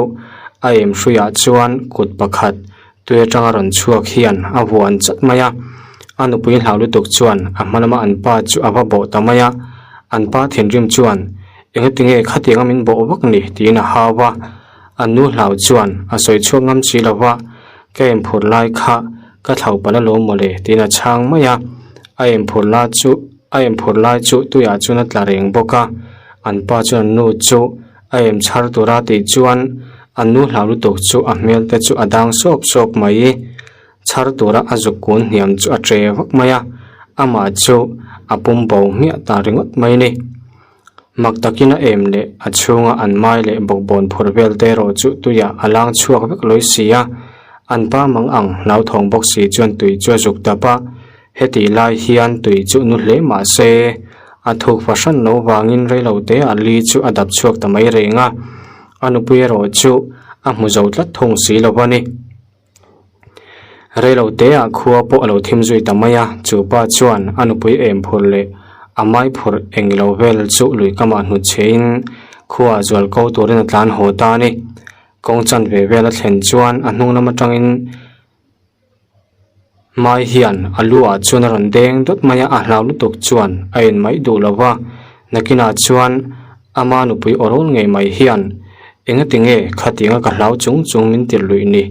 a em hruiah chuan kut pakhat Tui atanga rawn chhuak hian a vuan chat mai a, a nupui hlau lutuk chuan a hma lama an pa chu a va bawh ta mai a, an pa thinrim chuan Engatinge khatianga min bawh vak ni? tiin a hau a, an nu hlau chuan a sawi chhuak ngam si lo va, Ka emphur lai kha ka thlau palh alawm mawle tiin a chhang mai a, a emphur la chu a emphur lai chu tuiah chuan a tla reng bawk a, an pa chuan an nu chu A em chhar tura tih chuan a nu hlau lutuk chu a hmel te chu a dang sawp sawp mai. Chhar tura a zuk kun hniam chu a che vak mai a, amah chu a pum bo hmiah ta ringawt mai ni. Mak takin a em leh a chhunga an mai leh bawkbawn phur vel te erawh chu tuiah a lang chhuak vek lawi si a, an pa mang ang hlauthawng bawk si chuan tui chu a zuk dap a. Hetih lai hian tui chu nu hle mah se, a thuk fahran lo vangin reilote a li chu a dap chhuak ta mai reng a, a nupui erawh chu a hmu zo tlat thung si lo a ni. Reilote ah khua pawh a lo thim zui ta mai a, chu pa chuan a nupui em phur leh a mai phurh eng lo vel chu lui kamah hnut chhe in khua ah zual ko turin a tlan haw ta a ni. Kawng chanve vel a thlen chuan a hnung lam atangin Mai hian a lu ah chuan a rawn deng dawt mai a, a hlau lutuk chuan a en mai duh lo va, nakinah chuan ama nupui aw rawl ngei mai hian engati nge khatianga ka hlau chung chung min tir luih ni,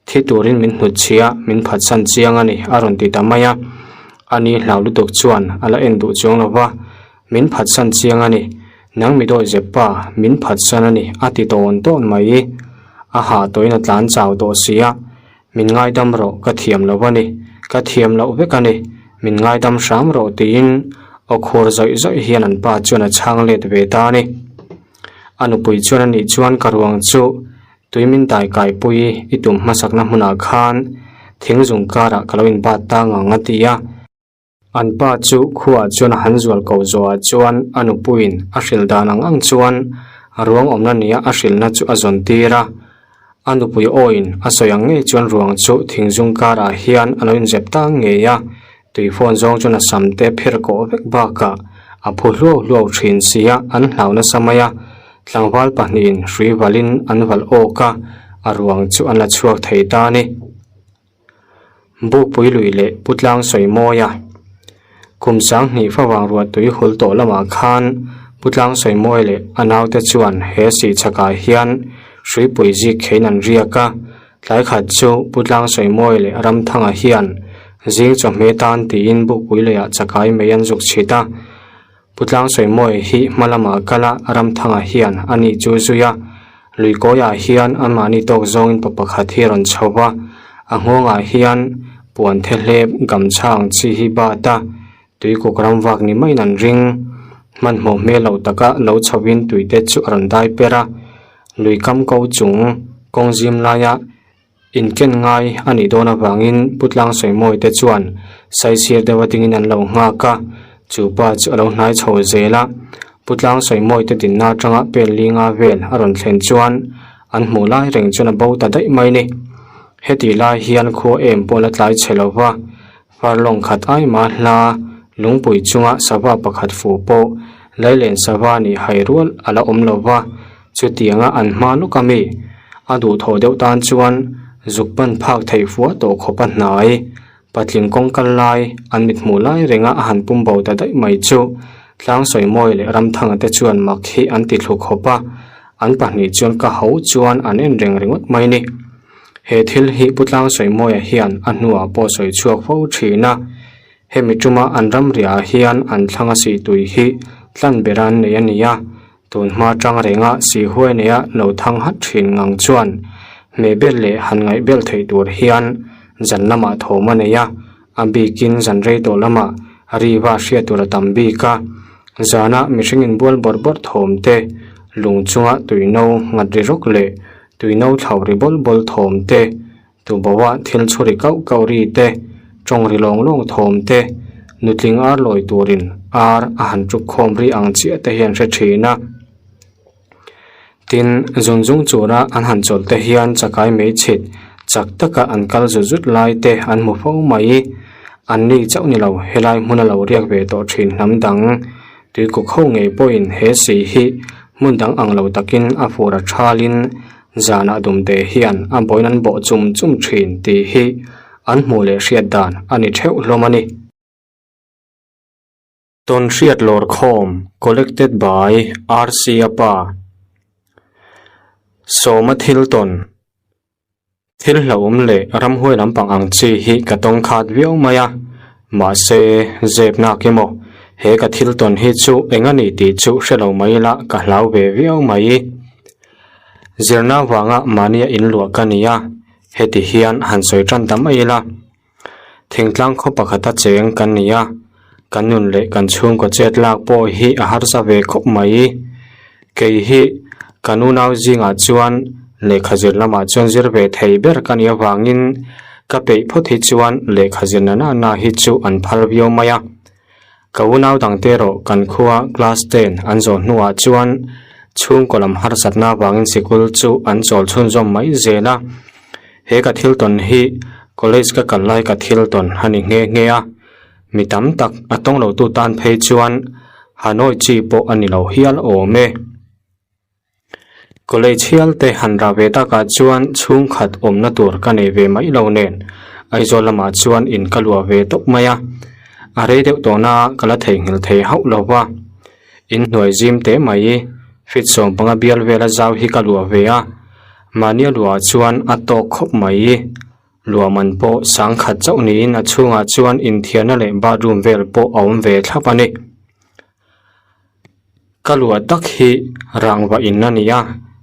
thi turin min hnut chhia, min phatsan chiang a ni a rawn ti ta mai a, ani hlau lutuk chuan a la en duh chuang lo va, min phatsan chiang a ni, nang mi dawi zep pa min phatsan a ni a ti tawn tawn mai, a hah tawhin a tlan chau tawh si a. Min ngaidam rawh, ka thiam lo a ni, ka thiam loh vek a ni, min ngaidam hram rawh tiin aw khur zawih zawih hian an pa chuan a chhang let ve ta a ni. A nupui chuan a nih chuan ka ruang chu tui min dai kaipui i tum hmasakna hmunah khan thing zung karah ka lo inbat ta ngang a ti a. An pa chu khuaah chuan a han zual ko zawhah chuan a nupuiin a hrilh dan ang ang chuan a ruang awmna nia a hrilhna chu a zawn tir a. A nupui awiin a sawi ang ngei chuan ruang chu thingzung karah hian a lo inzep ta ngei a, tui fawn zawng chuan a sam te phir kawh vek bakah a phu hluau hluau thin si a, an hlau nasa mai a. Tlangval pahnihin hrui valin an valh awk a, a ruang chu an la chhuak thei ta a ni. Bukpui lui leh Putlang sawi mawi a. Kum 2000 favang ruahtui hul tawh lamah khan Pu Tlangsawimawi leh a naute chuan he sih chhakah hian hruipui zik khein an riak a. Tlai khat chu Pu Tlangsawimawi leh Ramthanga hian zing chawhmeh tan tiin bukpui leiah chakai mai an zuk chhit a. Pu Tlangsawimawi hi hma lamah kal a, Ramthanga hian a nih chu zui a. Luikawiah hian anmahni tawk zawngin pa pakhat hi a rawn chho va, a nghawngah hian puan the hlep gamchha ang chi hi bat a, tuikuk ram vak ni maiin an ring. Hmanhmawh hmel lo taka lo chhovin tuite chu a rawn dai per a, lui kam ko chung kawng zim laia Inken ngai a nih dawn avangin Pu Tlangsawimawi te chuan saisir deuh a dingin an lo nghak a, chu pa chu a lo hnai chho zel a. Pu Tlangsawimawi te dinna atanga pen li nga vel a rawn thlen chuan an hmuh lai reng chuan a bo ta daih mai ni. Hetih lai hian khua em pawh la tlai chhe lo va, Farlawng khat ai mah hla lungpui chunga sava pakhat fuh pawh Lailen sava nih hai rual a la awm lo va, chutianga an hma lawk a mi? A duhthawh deuh tan chuan zuk pan phak theih fuah tawh khawp a hnai. Patling kawng kal lai, an mit hmuh lai renga a han pum bo ta daih mai chu Tlangsawimawi leh Ramthanga te chuan mak hi an ti thlu khawp a, an pahnih chuan ka ho chuan an en reng ringawt mai ni. He thil hi Pu Tlangsawimawiah hian a hnuah pawh sawi chhuak fo thin a, hemi tuma an ramriahah hian an thlang a sihtui hi tlan ber an nei a ni a, tun hma tang renga sihhuai neia lo thang hat thin ngang chuan hmehbel leh han ngaihbel theih tur hian zan lamah thawm a nei a, a bikin zan rei tawh lamah riva hriat tur a tam bik a, zana mihring inbual bawrh bawrh thawm te, lung chunga tuino nghat ri rawk leh Tui no thlauh ri bawl bawl thawm te, tuboa thil chhu ri kauh kauh ri te, tawng ri lawng lawng thawm te, nutling ar lawi turin ar a han tuk khawm ri ang chiah te hian hre thin a. Tin, zun zung chura an han chawlh te hian chakai mei chhit chak taka an kal zut zut lai te an hmu fo mai. An ni chauh ni lo, helai hmuna lo riak ve tawh thin hnam dang Tuikuk ho ngei pawhin he si hi hmun dang ang lo takin a fur a thalin zanah dumte hian a bawiin an bawh chum chum thin tih hi an hmuh leh hriat dan a ni theuh hlawm a ni. Tawnhriat Lawrkhawm Collected by RC Apa Sawma Thil Tawn Thil hlauhawm leh ramhuai lampang ang chi hi ka tawng khat viau mai a, mahse zep nak emaw he ka thil tawn hi chu eng a ni tih chu hre lo mai ila ka hlau ve viau mai. Zirna vanga mahnia inluah ka ni a, heti hian han sawi tan ta mai ila. Thingtlang khaw pakhata cheng kan ni a, kan nun leh kan chhungkaw chet lak pawh hi a harsa ve khawp mai. Kei hi kan unau zingah chuan lehkha zir lamah chuan zir ve thei ber ka nih avangin ka peih phawt hi chuan lehkha zir na na na hi chu an phal viau mai a. Ka unau dangte erawh kan khua class ten an zawh hnuah chuan chhungkaw lam harsatna avangin sikul chu an chawl chhunzawm mai zel a. He ka thil tawn hi college ka kal lai ka thil tawn a ni nghe nghe a, mi tam tak a tawng lo tu tan phei chuan Hanoi chi pawh a ni lo hial awm e. College hial te han rah ve takah chuan chhungkhat awmna tur ka nei ve mai lo nen Aizawl lamah chuan in ka luah ve tawp mai a, a rei deuh tawhna ka la theihnghilh thei hauh lo va. Inhnuai zim teh mai, feet 15 bial vela zau hi ka luah ve a, mahnia luah chuan a tawk khawp mai. Luah man pawh sangkhat chauh niin a chhungah chuan inthiarna leh bathroom vel pawh a awm ve thlap a ni. Ka luah tak hi rangva in a ni a,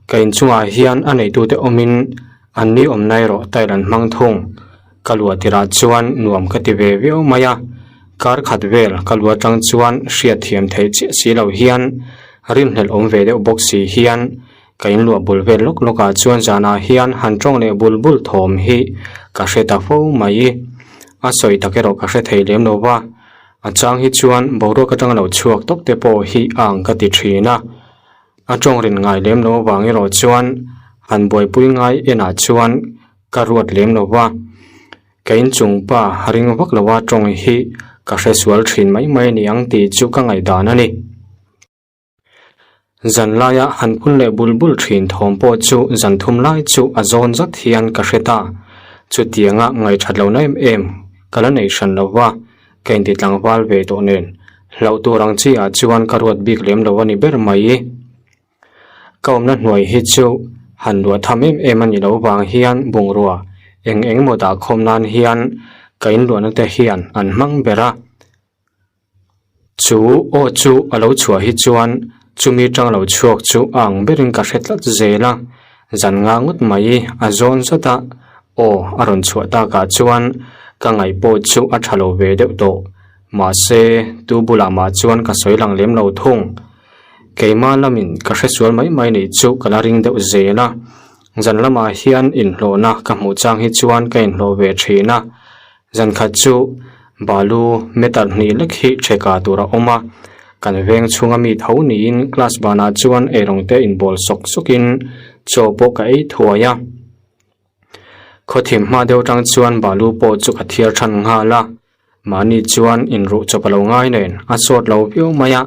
ka inchungah hian a neitute awmin an ni awmna erawh tile an hmang thung. Ka luah tirah chuan nuam ka ti ve viau mai a, kar khat vel ka luah atang chuan hriat thiam theih chiah si lo hian rinhlelh awm ve deuh bawk si hian ka inluah bul vel lawk lawk ah chuan zanah hian han tawng leh bul bul thawm hi ka hre ta fo mai. A sawi tak erawh ka hre thei lem lo va. A chang hi chuan boruak atanga lo chhuak tawp te pawh hi a ang ka ti thin a, a tawng rin ngai lem lo avang erawh chuan han buaipui ngai enah chuan ka ruat lem lo va, ka inchung pa ring vak loa tawng hi ka hre sual thin mai mai a ni ang tih chu ka ngaihdan a ni. Zan laia han phun leh bul bul thin thawm pawh chu zan thum lai chu a zawn zat hian ka hre ta. Chutianga ngaihthat lohna em em ka la nei hran lo va. Ka inti tlangval ve tawh nen hlauh tur ang chi ah chuan ka ruat bik lem lo a ni ber mai. Ka awmna hnuai hi chu han luah tham em em a ni lo vang hian bungrua eng eng emaw dah khawm nan hian ka inluahna te hian an hmang ber a. Chu aw chu a lo chhuah hi chuan chumi tang lo chhuak chu a ang berin ka hre tlat zel a, zan nga ngawt mai a zawn zat a, aw a rawn chhuah takah chuan ka ngaih pawh chu a tha lo ve deuh tawh. Mahse, tu bulah mah chuan ka sawi lang lem lo thung. Keimah lamin ka hresual mai mai nih chu ka la ring deuh zel a, zan lamah hian inhlawhna ka hmuh chang hi chuan ka inhlawh ve thin a, zan khat chu balu meter hnih lek hi theka tur a awm a, kan veng chhunga mi tho niin class banah chuan eirawng te inbawl sawk sawkin chaw pawh ka ei thuai a. Khawthim hma deuh tang chuan balu pawh chu ka thiar than nghal a. Mahni chuan inruh chawp a lo ngai nen a sawt lo viau mai a,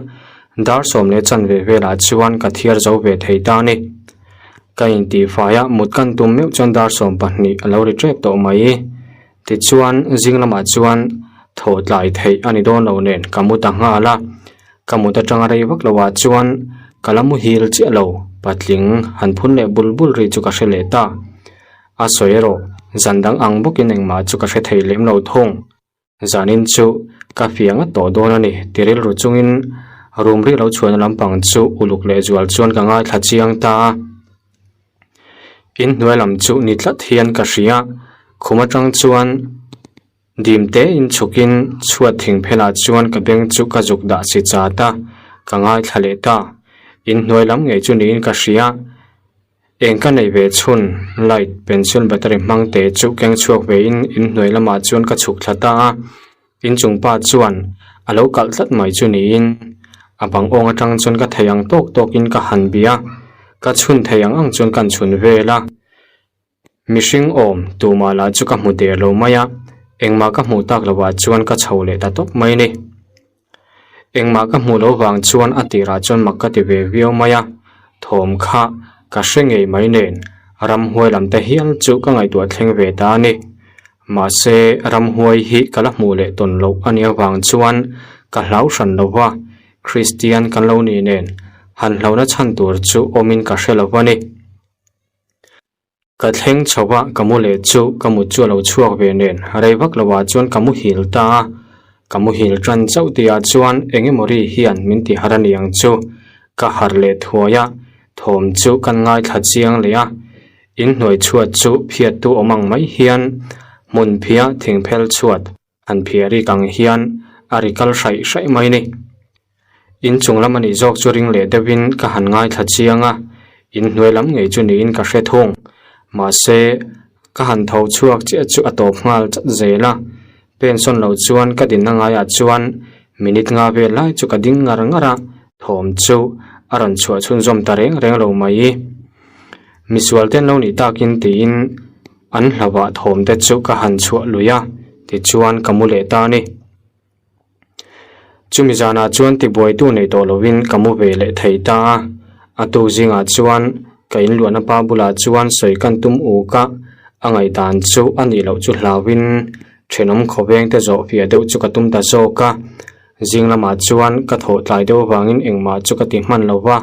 dar 10 leh chanve velah chuan ka thiar zo ve thei ta a ni. Ka intihfai a, mut kan tum meuh chuan dar 12 a lo ri tep tawh mai. Tichuan zing lamah chuan thaw tlai theih a ni dawn lo nen ka mu ta nghal a, ka mut atanga rei vak loah chuan ka la muhil chiah lo, patling han phun leh bul bul ri chu ka hre leh ta. A sawi erawh zan dang ang bawkin engmah chu ka hre thei lem lo thung. Zanin chu ka fiah ngat tawh dawn a ni ti rilru chungin room ri lo chhuahna lampang chu uluk leh zual chuan ka ngaithla chiang ta a. Inhnuai lam chu ni tlat hian ka hria, khum atang chuan dim te in chhukin chhuat thing phelah chuan ka beng chu ka zuk dah si chat a, ka ngaithla leh ta. Inhnuai lam ngei chu niin ka hria. Eng ka neih ve chhun, light, pencil battery hmang te chu keng chhuak ve in inhnuai lamah chuan ka chhuk thla ta a, inchung pa chuan a lo kalh tlat mai chu niin a bang awng atang chuan ka thei ang tawk tawk in ka han bia, ka chhun thei ang ang chuan kan chhun vel a. Mihring awm tumah lah chu ka hmu der lo mai a, engmah ka hmuh tak lovah chuan ka chho leh ta tawp mai a ni. Engmah ka hmuh loh vang chuan a tirah chuan mak ka ti ve viau mai a, thawm kha ka hre ngei mai nen ramhuai lam te hial chu ka ngaihtuah thleng ve ta a ni. Mahse ramhuai hi ka la hmuh leh tawn loh a nih avang chuan ka hlau hran lo va, Kristian kan lo nih nen han hlauhna chhan tur chu awmin ka hre lo va ni. Ka thleng chho a, ka mu leh chu ka mut chu a lo chhuak ve nen rei vak lo ah chuan ka muhil ta a, ka muhil tan chauh tih ah chuan eng emaw ri hian min ti har a ni ang chu, ka harh leh thuai a, thawm chu kan ngaithla chiang leh a, inhnuai chhuat chu phiat tu awm ang mai hian hmun phiah thingphel chhuat han phiah rik ang hian a ri kal hraih hraih mai a ni. Inchung lam a nih zawk chu ring leh deuhin ka han ngaithla chiang a, inhnuai lam ngei chu niin ka hre thung. Mahse, ka han tho chhuak chiah chu a tawp nghal chat zel a, pensawn lo chuan ka dinna ngaiah chuan minute nga vel lai chu ka ding ngar ngar a, thawm chu a rawn chhuah chhunzawm ta reng reng lo mai. Misual te an lo nih takin tiin an hlauhah thawm te chu ka han chhuah lui a, tichuan ka mu leh ta a ni. Chumi zanah chuan tibuaitu nei tawh lovin ka mu ve leh thei ta a, a tuk zingah chuan ka inluahna pa bulah chuan sawi kan tum uk a, a ngaihdan chu a nih loh chu hlauhin thenawm khawveng te zawh fiah deuh chu ka tum ta zawk a, zing lamah chuan ka thawh tlai deuh avangin engmah chu ka ti hman lo va,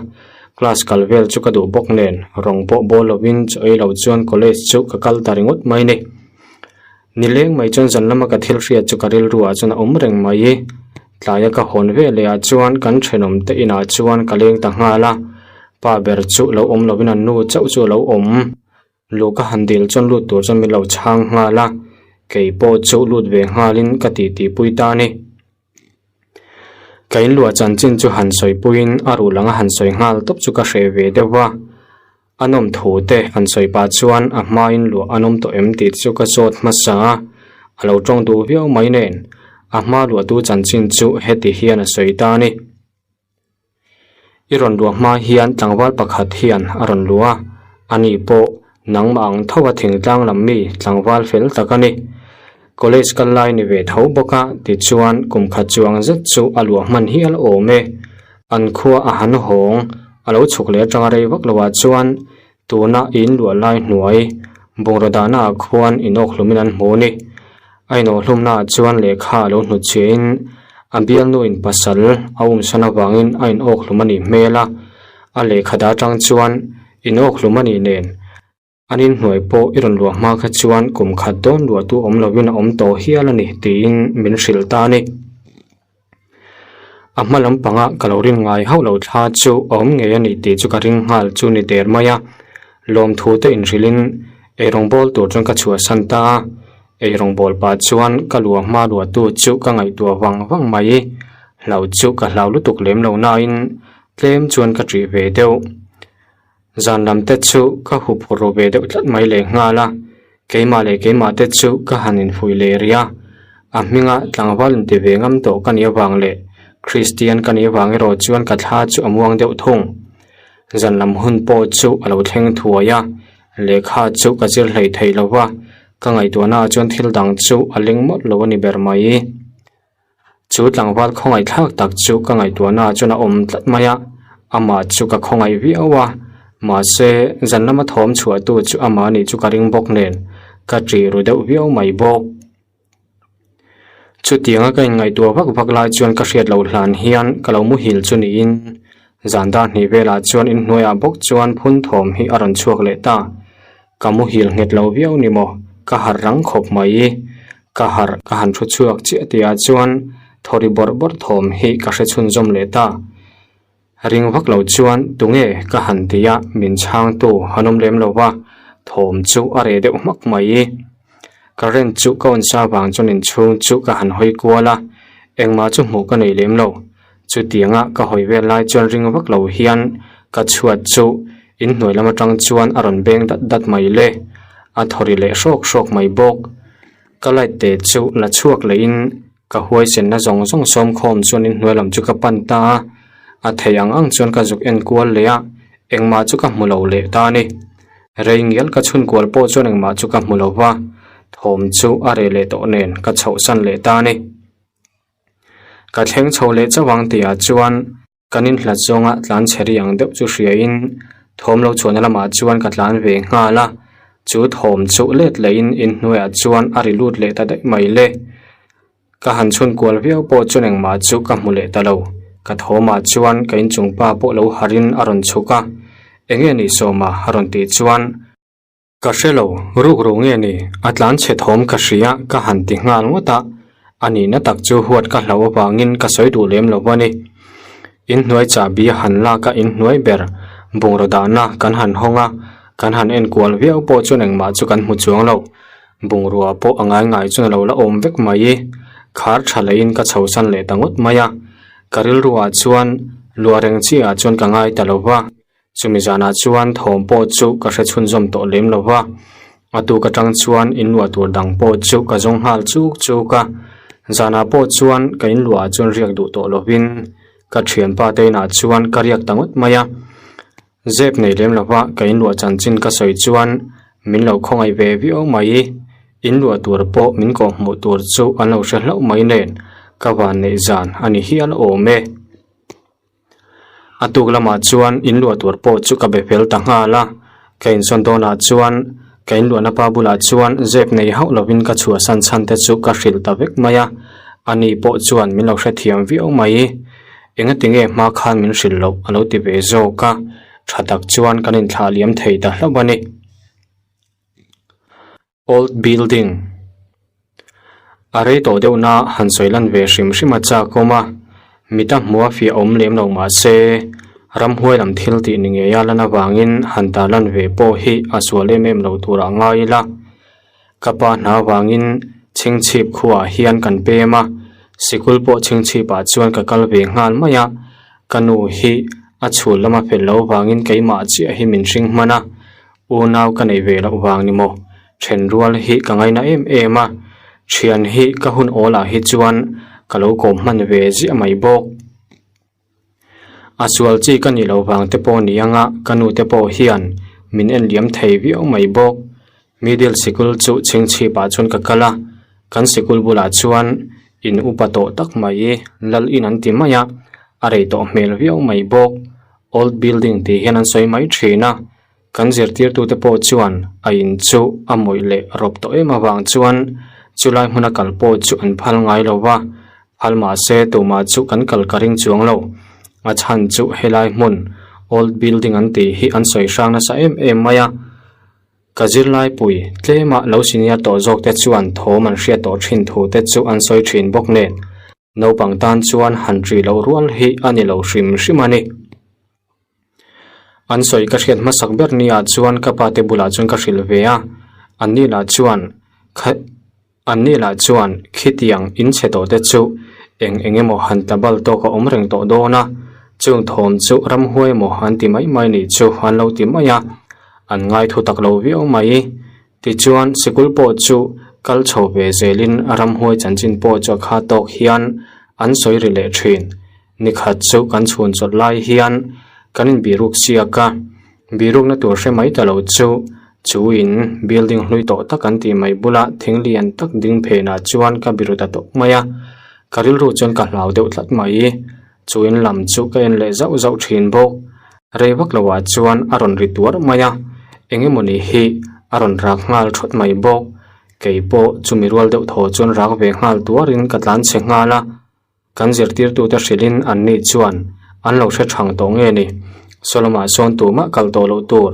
class kal vel chu ka duh bawk nen rawng pawh bawl lovin chaw ei loh chuan college chu ka kal ta ringawt mai ni. Ni leng mai chuan zan lama ka thil hriat chu ka rilru ah chuan a awm reng mai. Tlaia ka hawn ve leh ah chuan kan thenawm te inah chuan ka leng ta nghal a, pa ber chu lo awm lovin an nu chauh chu a lo awm. Luh ka han dil chuan lut tur chuan min lo chhang nghal a, kei pawh chu lut ve nghalin ka ti tih pui ta a ni. Ka inluah chanchin chu han sawi puiin a ruh langa han sawi nghal tawp chu ka hreh ve deuh va. A nawm thu te han sawi pah chuan a hmain luah a nawm tawh em tih chu ka zawt hmasa a, a lo tawng duh viau mai nen a hma luahtu chanchin chu heti hian a sawi ta a ni. I rawn luah hma hian tlangval pakhat hian a rawn luah a, ani pawh nangmah ang tho a thingtlang lam mi tlangval fel tak a ni. College kal lai ni ve tho bawk a tichuan kum khat chuang zet chu a luah hman hial awm e. An khua a han hawng a lo chhuk leh atanga rei vak loah chuan tuna in luah lai hnuai bungraw dahna ah khuan inawk hlumin an hmu a ni. A inawhhlumnaah chuan lehkha a lo hnutchhiahin a bialnuin pasal a umsan avangin a inawkhlum a nih hmel a, a lehkha dah atang chuan inawkhlum a nih nen an inhnuai pawh i rawn luah hma kha chuan kum khat dawn luahtu awm lovin a awm tawh hial a ni tiin min hrilh ta a ni. A hma lampanga ka lo rin ngai hauh lo thla chu a awm ngei a ni tih chu ka ring nghal chu ni der mai a, lawmthu te inhrilhin eirawng bawl tur chuan ka chhuahsan ta a, eirawng bawl pah chuan ka luah hma luahtu chu ka ngaihtuah vang vang mai, hlau chu ka hlau lutuk lem lo nain tlem chuan ka ṭih ve deuh. Zan lam te chu ka hup hur ru ve deuh tlat mai leh nghal a, keimah leh keimah te chu ka han infuih leh rih a, a hminga tlangval inti ve ngam tawh ka nih avang leh Kristian ka nih avang erawh chuan ka thla chu a muang deuh thung. Zan lam hun pawh chu a lo thleng thuai a, lehkha chu ka zir hlei thei lo va, ka ngaihtuahnaah chuan thil dang chu a leng mawlh lo a ni ber mai. Chu tlangval khawngaihthlak tak chu ka ngaihtuahnaah chuan a awm tlat mai a, amah chu ka khawngaih viau a, mahse zan lama thawm chhuahtu chu amah nih chu ka ring bawk nen ka ṭih ru deuh viau mai bawk. Chutianga ka inngaihtuah vak vak lai chuan ka hriat loh hlan hian ka lo muhil chu niin zan dar hnih velah chuan inhnuaiah bawk chuan phun thawm hi a rawn chhuak leh ta. Ka muhil nghet lo viau ni maw? Ka harh rang khawp mai. Ka harh ka han thu chhuak chiah tihah chuan thawri bawrh bawrh thawm hi ka hre chhunzawm leh ta. Ring vak lo chuan tunge ka han ti a, min chhangtu han awm lem lo va, thawm chu a reh deuh hmak mai. Current chu ka on sa vang chuan inchhung chu ka han hawi kual a, engmah chu hmuh ka nei lem lo. Chutianga ka hawi vel lai chuan ring vak lo hian ka chhuat chu inhnuai lam atang chuan a rawn beng dat dat mai le, a thaw ri leh hrawk hrawk mai bawk. Ka light te chu la chhuak lehin ka huaisenna zawng zawng sawm khawm chuan inhnuai lam chu ka pan ta a, a theih ang ang chuan ka zuk en kual leh a, engmah chu ka hmu lo leh ta a ni. Rei ngial ka chhun kual pawh chuan engmah chu ka hmu lo va, thawm chu a reh leh tawh nen ka chhohsan leh ta a ni. Ka thleng chho leh chauh ang tihah chuan kan inhlat zawnga tlan chhe ri ang deuh chu hriain thawm lo chhuahna lamah chuan ka tlan ve nghal a, chu thawm chu let lehin inhnuaiah chuan a ri lut leh ta daih mai le. Ka han chhun kual viau pawh chuan engmah chu ka hmu leh ta lo, ka thawmah chuan ka inchung pa pawh lo harin a rawn chhuk a, enge ni sawma a rawn tih chuan, Ka hre lo, ruk ru nge ni, a tlan chhe thawm ka hria ka han ti nghal ngawt a, a nihna tak chu huat ka hlauh avangin ka sawi duh lem lo a ni. Inhnuai chahbi a han lak a inhnuai ber bungraw dahna kan han hawng a, kan han enkual viau pawh chuan engmah chu kan hmu chuang lo, bungrua pawh a ngai ngai chuan a lo la awm vek mai. Khar tha leiin ka chhosan leh ta ngawt mai a, ka rilruah chuan luah reng chiah ah chuan ka ngai ta lo va. Chumi zanah chuan thawm pawh chu ka hre chhunzawm tawh lem lo va, a tuk atang chuan inluah tur dang pawh chu ka zawng nghal chuk chuk a. Zanah pawh chuan ka inluahah chuan riak duh tawh lovin ka thianpa te inah chuan ka riak ta ngawt mai a. Zep nei lem lo va ka inluah chanchin ka sawi chuan min lo khawngaih ve viau mai. Inluah tur pawh min kawhhmuh tur chu an lo hre hlauh mai nen ka vanneih zan a ni hial awm e. A tuk lamah chuan inluah tur pawh chu ka be fel ta nghal a, ka insawn dawnah chuan ka inluahna pa bulah chuan zep nei hauh lovin ka chhuahsan chhan te chu ka hrilh ta vek mai a, ani pawh chuan min lo hrethiam viau mai. Engati nge hma khan min hrilh loh a lo ti ve zawk a, tha tak chuan kan inthlah liam thei ta hlauh a ni. Old building a rei tawh deuh na han sawi lan ve hrim hrim a chak awm a mita hmuh a fiah awm lem lo mahse ramhuai lam thil tih ni ngei a lan avangin han tar lan ve pawh hi a sual em em lo turah ngai ila ka pa hna avangin chhingchhip khuaah hian kan pem a sikul pawh chhingchhip ah chuan ka kal ve nghal mai a ka nu hi a chhul lama fel lo vangin keimah chiah hi min hring hman a. Unau ka neih ve loh vang ni maw? Then rual hi ka ngaina em em a, thian hi ka hun awl ah hi chuan ka lo kawm hman ve ziah mai bawk. A sual chi ka nih loh vang te pawh ni anga ka nu te pawh hian min en liam thei viau mai bawk. Middle sikul chu chhingchhip ah chuan ka kal a, kan sikul bulah chuan in upa tawh tak mai lal in an ti mai a, a rei tawh hmel viau mai bawk. Old building tih hian an sawi mai thin a. Kan zirtirtute pawh chuan a in chu a mawih leh rawp tawh em avang chuan. Chulai hmuna kal pawh chu an phal ngai lo va, phal mahse tumah chu kan kal ka ring chuang lo. A chhan chu helai hmun old building an tih hi an sawi hrang nasa em em mai a. Ka zirlai pui tlema lo senior tawh zawk te chuan thawm an hriat tawh thin thu te chu an sawi thin bawk nen. Naupang tan chuan han ṭih loh rual hi a ni lo hrim hrim a ni. An sawi ka hriat hmasak ber nia chuan ka pa te bulah chuan ka hrilh ve a, an ni lah chuan kha an ni lah chuan khitiang in chhe tawh te chu eng eng emaw han tla bal tawk a awm reng tawh dawn a, chung thawm chu ramhuai emaw an ti mai mai nih chu an lo ti mai a, an ngaithu tak lo viau mai. Tichuan sikul pawh chu kal chho ve zelin ramhuai chanchin pawh chu a kha tawk hian an sawi ri leh thin. Nikhat chu kan chhun chawlh lai hian kan inbiruk siak a, birukna tur hre mai ta lo chu chu in building hlui tawh tak an tih mai bula thing lian tak ding phenah chuan ka biru ta tawp mai a, ka rilru chuan ka hlau deuh tlat mai. Chu in lam chu ka en leh zauh zauh thin bawk. Rei vak lo ah chuan a rawn ri tuar mai a, eng emawni hi a rawn rak nghal thawt mai bawk. Kei pawh chumi rual deuh thaw chuan rak ve nghal tuarin ka tlan chhe nghal a. Kan zirtirtute hrilhin an nih chuan an lo hre thang tawh nge ni? Solomah sawn tumah kal tawh loh tur.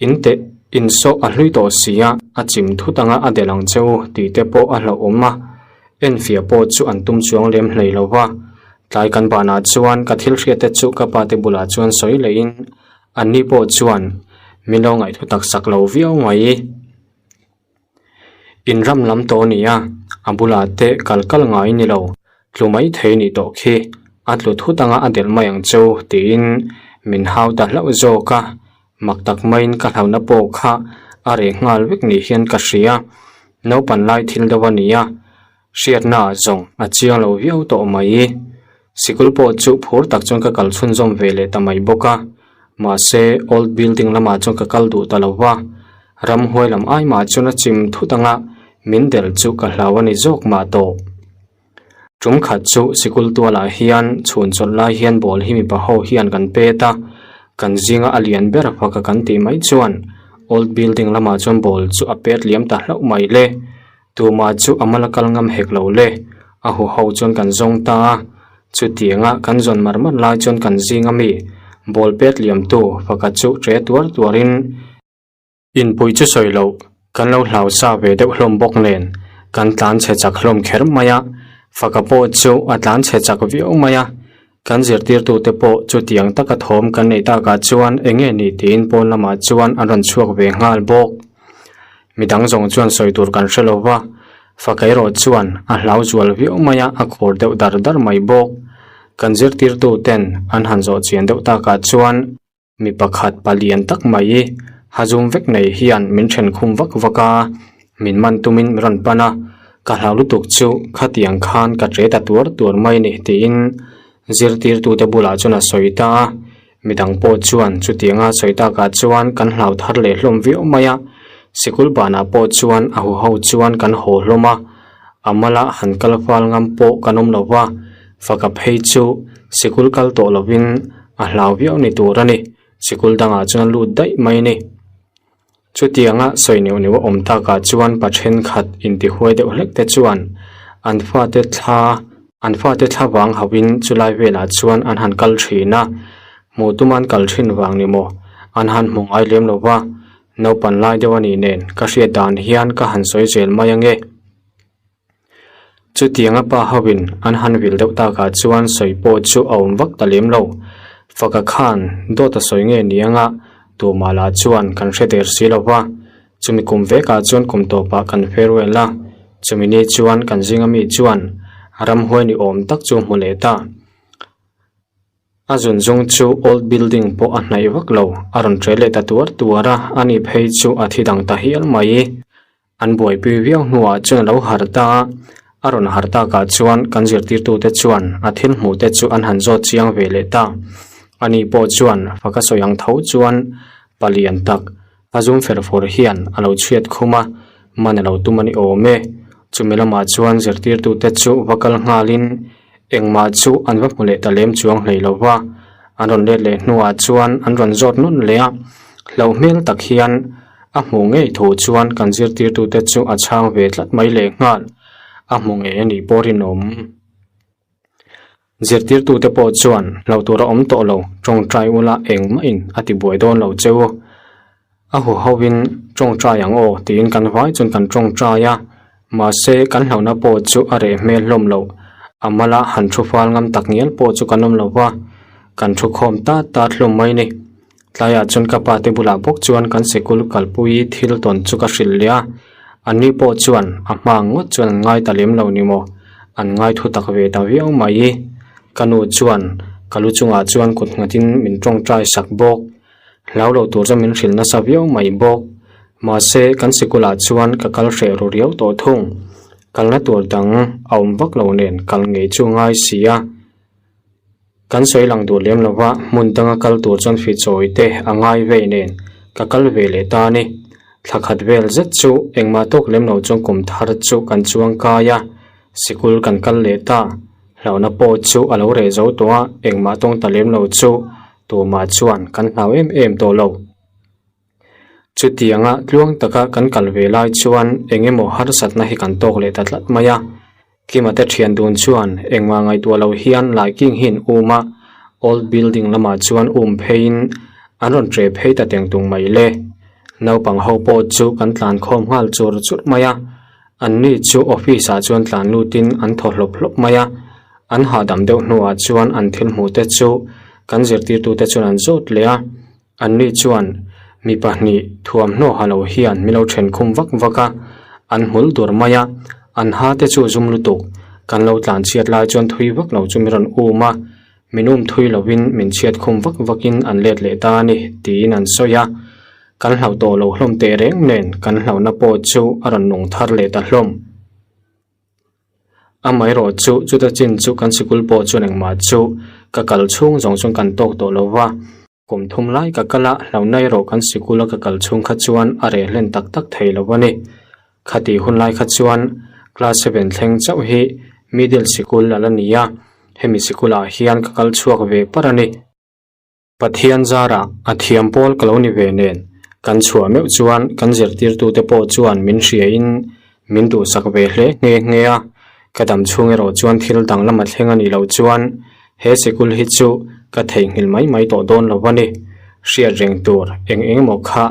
In teh in sawh a hlui tawh si a, a chim thut anga a delh ang che u tih te pawh a hlauhawm a. Enfiah pawh chu an tum chuang lem hlei lo va. Tlai kan banah chuan ka thil hriat te chu ka pa te bulah chuan sawi lehin anni pawh chuan min lo ngaihtu tak sak lo viau mai. In ram lam tawh a ni a, a bulah te kal kal ngai ni lo, tlu mai thei nih tawh khi, a tlu thut anga a delh mai ang chu tiin min hau ta hlauh zawk a, mak tak maiin ka hlauhna pawh kha a reh nghal vek ni hian ka hria, naupan lai thil deuh a ni a, hriatna ah zawng a chiang lo viau tawh mai. Sikul pawh chu phur tak chuan ka kal chhunzawm ve leh ta mai bawk a, mahse old building lamah chuan ka kal duh ta lo va, ramhuai lam ai mah chuan a chim thut anga min del chu ka hlau a ni zawk mah tawh. Tum khat chu sikul tualah hian chhun chawlh lai hian ball hi mipa ho hian kan pet a, kan zinga a lian ber faka kan tih mai chuan old building lamah chuan ball chu a pet liam ta hlauh mai le. Tumah chu a mal a kal ngam hek lo le, a huho chuan kan zawng ta a, chutianga kan zawn mar mar lai chuan kan zing ami ball pet liamtu pakhat chu ṭe tuar tuarin inpui chu sawi loh kan lo hlau sa ve deuh hlawm bawk nen kan tlan chhe chak hlawm kher mai a, faka pawh chu a tlan chhe chak viau mai a, kan zirtirtute pawh chutiang taka thawm kan neih takah chuan eng nge ni tiin pawn lamah chuan an rawn chhuak ve nghal bawk. Midang zawng chuan sawi tur kan hre lo va, faka erawh chuan a hlau zual viau mai a, a khur deuh dar dar mai bawk. Kan zirtirtu ten an han zawh chian deuh takah chuan mi pakhat palian tak mai ha zum vek nei hian min then khum vak vak a, min man tumin min rawn pan a, ka hlau lutuk chu khatiang khan ka ṭe ta tuar tuar mai ni tiin zirtirtute bulah chuan a sawi ta a. Midang pawh chuan chutianga sawi takah chuan kan hlau thar leh hlawm viau mai a, sikul banah pawh chuan a huho chuan kan haw hlawm a, a mala han kal fal ngam pawh kan awm lo va, faka phei chu sikul kal tawh lovin a hlau viau ni tur a ni, sikul dangah chuan a lut daih mai a ni. Chutianga sawi neuh neuh a awm takah chuan pa thenkhat intihuai deuh hlek te chuan an fate thla an fate thla vang hauhin chulai velah chuan an han kal thin a, hmuh tuma an kal thin vang ni maw an han hmu ngai lem lo va, naupan lai deuh a nih nen ka hriat dan hian ka han sawi zel mai ange. Chutianga pa hoin an han vil deuh takah chuan sawi pawh chu a awm vak ta lem lo. Faka khan dawt a sawi nge ni anga tumah lah chuan kan hre der si lo va. Chumi kum vekah chuan kum tawpah kan farewell a, chumi ni chuan kan zinga mi chuan ramhuai ni awm tak chu hmu leh ta. A zun zung chu old building pawh a hnaih vak lo, a rawn ṭe leh ta tuar tuar a, ani phei chu a thi dang ta hial mai. An buaipui viau hnuah chuan a lo harh ta a, a rawn harh takah chuan kan zirtirtute chuan a thil hmuh te chu an han zawt chiang ve leh ta. Ani pawh chuan faka sawi ang tho chuan palian tak a zum fer fur hian a lo chhiat khum a, man a lo tum a ni awm e. Chumi lamah chuan zirtirtute chu va kal nghalin engmah chu an va hmu leh ta lem chuang hlei lo va, an rawn let leh hnuah chuan an rawn zawt nun leh a, hlauh hmel tak hian. A hmuh ngei thu chuan kan zirtirtute chu a chhang ve tlat mai lehnghal. A hmu ngei a nih pawh rinawm. Zirtirtute pawh chuan hlauh tur a awm tawh lo, tawngtai ula engmahin a ti buai dawn lo che u. A hu hovin tawngtai ang aw tiin kan vai chuan kan tawngtai a, mahse kan hlauhna pawh chu a reh hmel hlawm loh. A mala han thu fal ngam tak ngial pawh chu kan awm lo va, kan thu khawm tat tat hlawm mai ni. Tlaiah chuan ka pa te bulah bawk chuan kan sikul kalpui thil tawn chu ka hrilh leh a, anni pawh chuan a hma ngawt chuan an ngai ta lem lo ni maw, an ngai thu tak ve ta viau mai. Ka nu chuan ka lu chungah chuan kut nghatin min tawngtai sak bawk, hlau lo tur chuan min hrilh nasa viau mai bawk. Mahse kan sikulah chuan ka kal hreh ru riau tawh thung, kalna tur dang a awm vak lo nen kal ngei chu ngai si a. Kan sawi lang duh lem lova, hmun danga kal tur chuan fi chawi te a ngai vei nen ka kal ve leh ta a ni. Thla khat vel zet chu engmah tawk lem lo chuan kum thar chu kan chuang kai a, sikul kan kal leh ta. Hlauhna pawh chu a lo reh zo tawh a, engmah tawng ta lem lo chu tumah chuan kan hlau em em tawh lo. Chutianga tluang taka kan kal ve lai chuan eng emaw harsatna hi kan tawk leh ta tlat mai a. Kima te thian dun chuan engmah ngaihtuah lo hian Laiking hi an um a, old building lamah chuan um pheiin an rawn ṭe phei ta teng tung mai le. Naupang ho pawh chu kan tlan khawm nghal chur chur mai a, anni chu office ah chuan tlan lutin an thaw hlawp hlawp mai a. An hahdam deuh hnuah chuan an thil hmuh te chu kan zirtirtute chuan an zawt leh a. Anni chuan mi pahnih thuamhnaw ha lo hian min lo then khum vak vak a, an hmul dur mai a, an ha te chu zum lutuk. Kan lo tlan chhiat lai chuan thui vak lo chu min rawn um a, min um thui lovin min chhiat khum vak vakin an let leh ta a ni tiin an sawi a. Kan hlauh tawh lo hlawm teh reng nen kan hlauhna pawh chu a rawn nung thar leh ta hlawm. Amaherawh chu chuta chin chu kan sikul pawh chuan engmah chu ka kal chhung zawng chuan kan tawk tawh lo va. Kum thum lai ka kal a, hlauhna erawh kan sikul a ka kal chhung kha chuan a reh hlen tak tak thei lo a ni. Khatih hun lai kha chuan class seven thleng chauh hi middle sikul a la ni a, hemi sikulah hian ka kal chhuak ve par a ni. Pathian zarah a thiam pawl ka lo ni ve nen, kan chhuah meuh chuan kan zirtirtute pawh chuan min hriain min duhsak ve hle nghe nghe a, ka dam chhung erawh chuan thil danglam a thleng a nih loh chuan he sikul hi chu ka theihnghilh mai mai tawh dawn lo a ni. Hriat reng tur eng eng emaw kha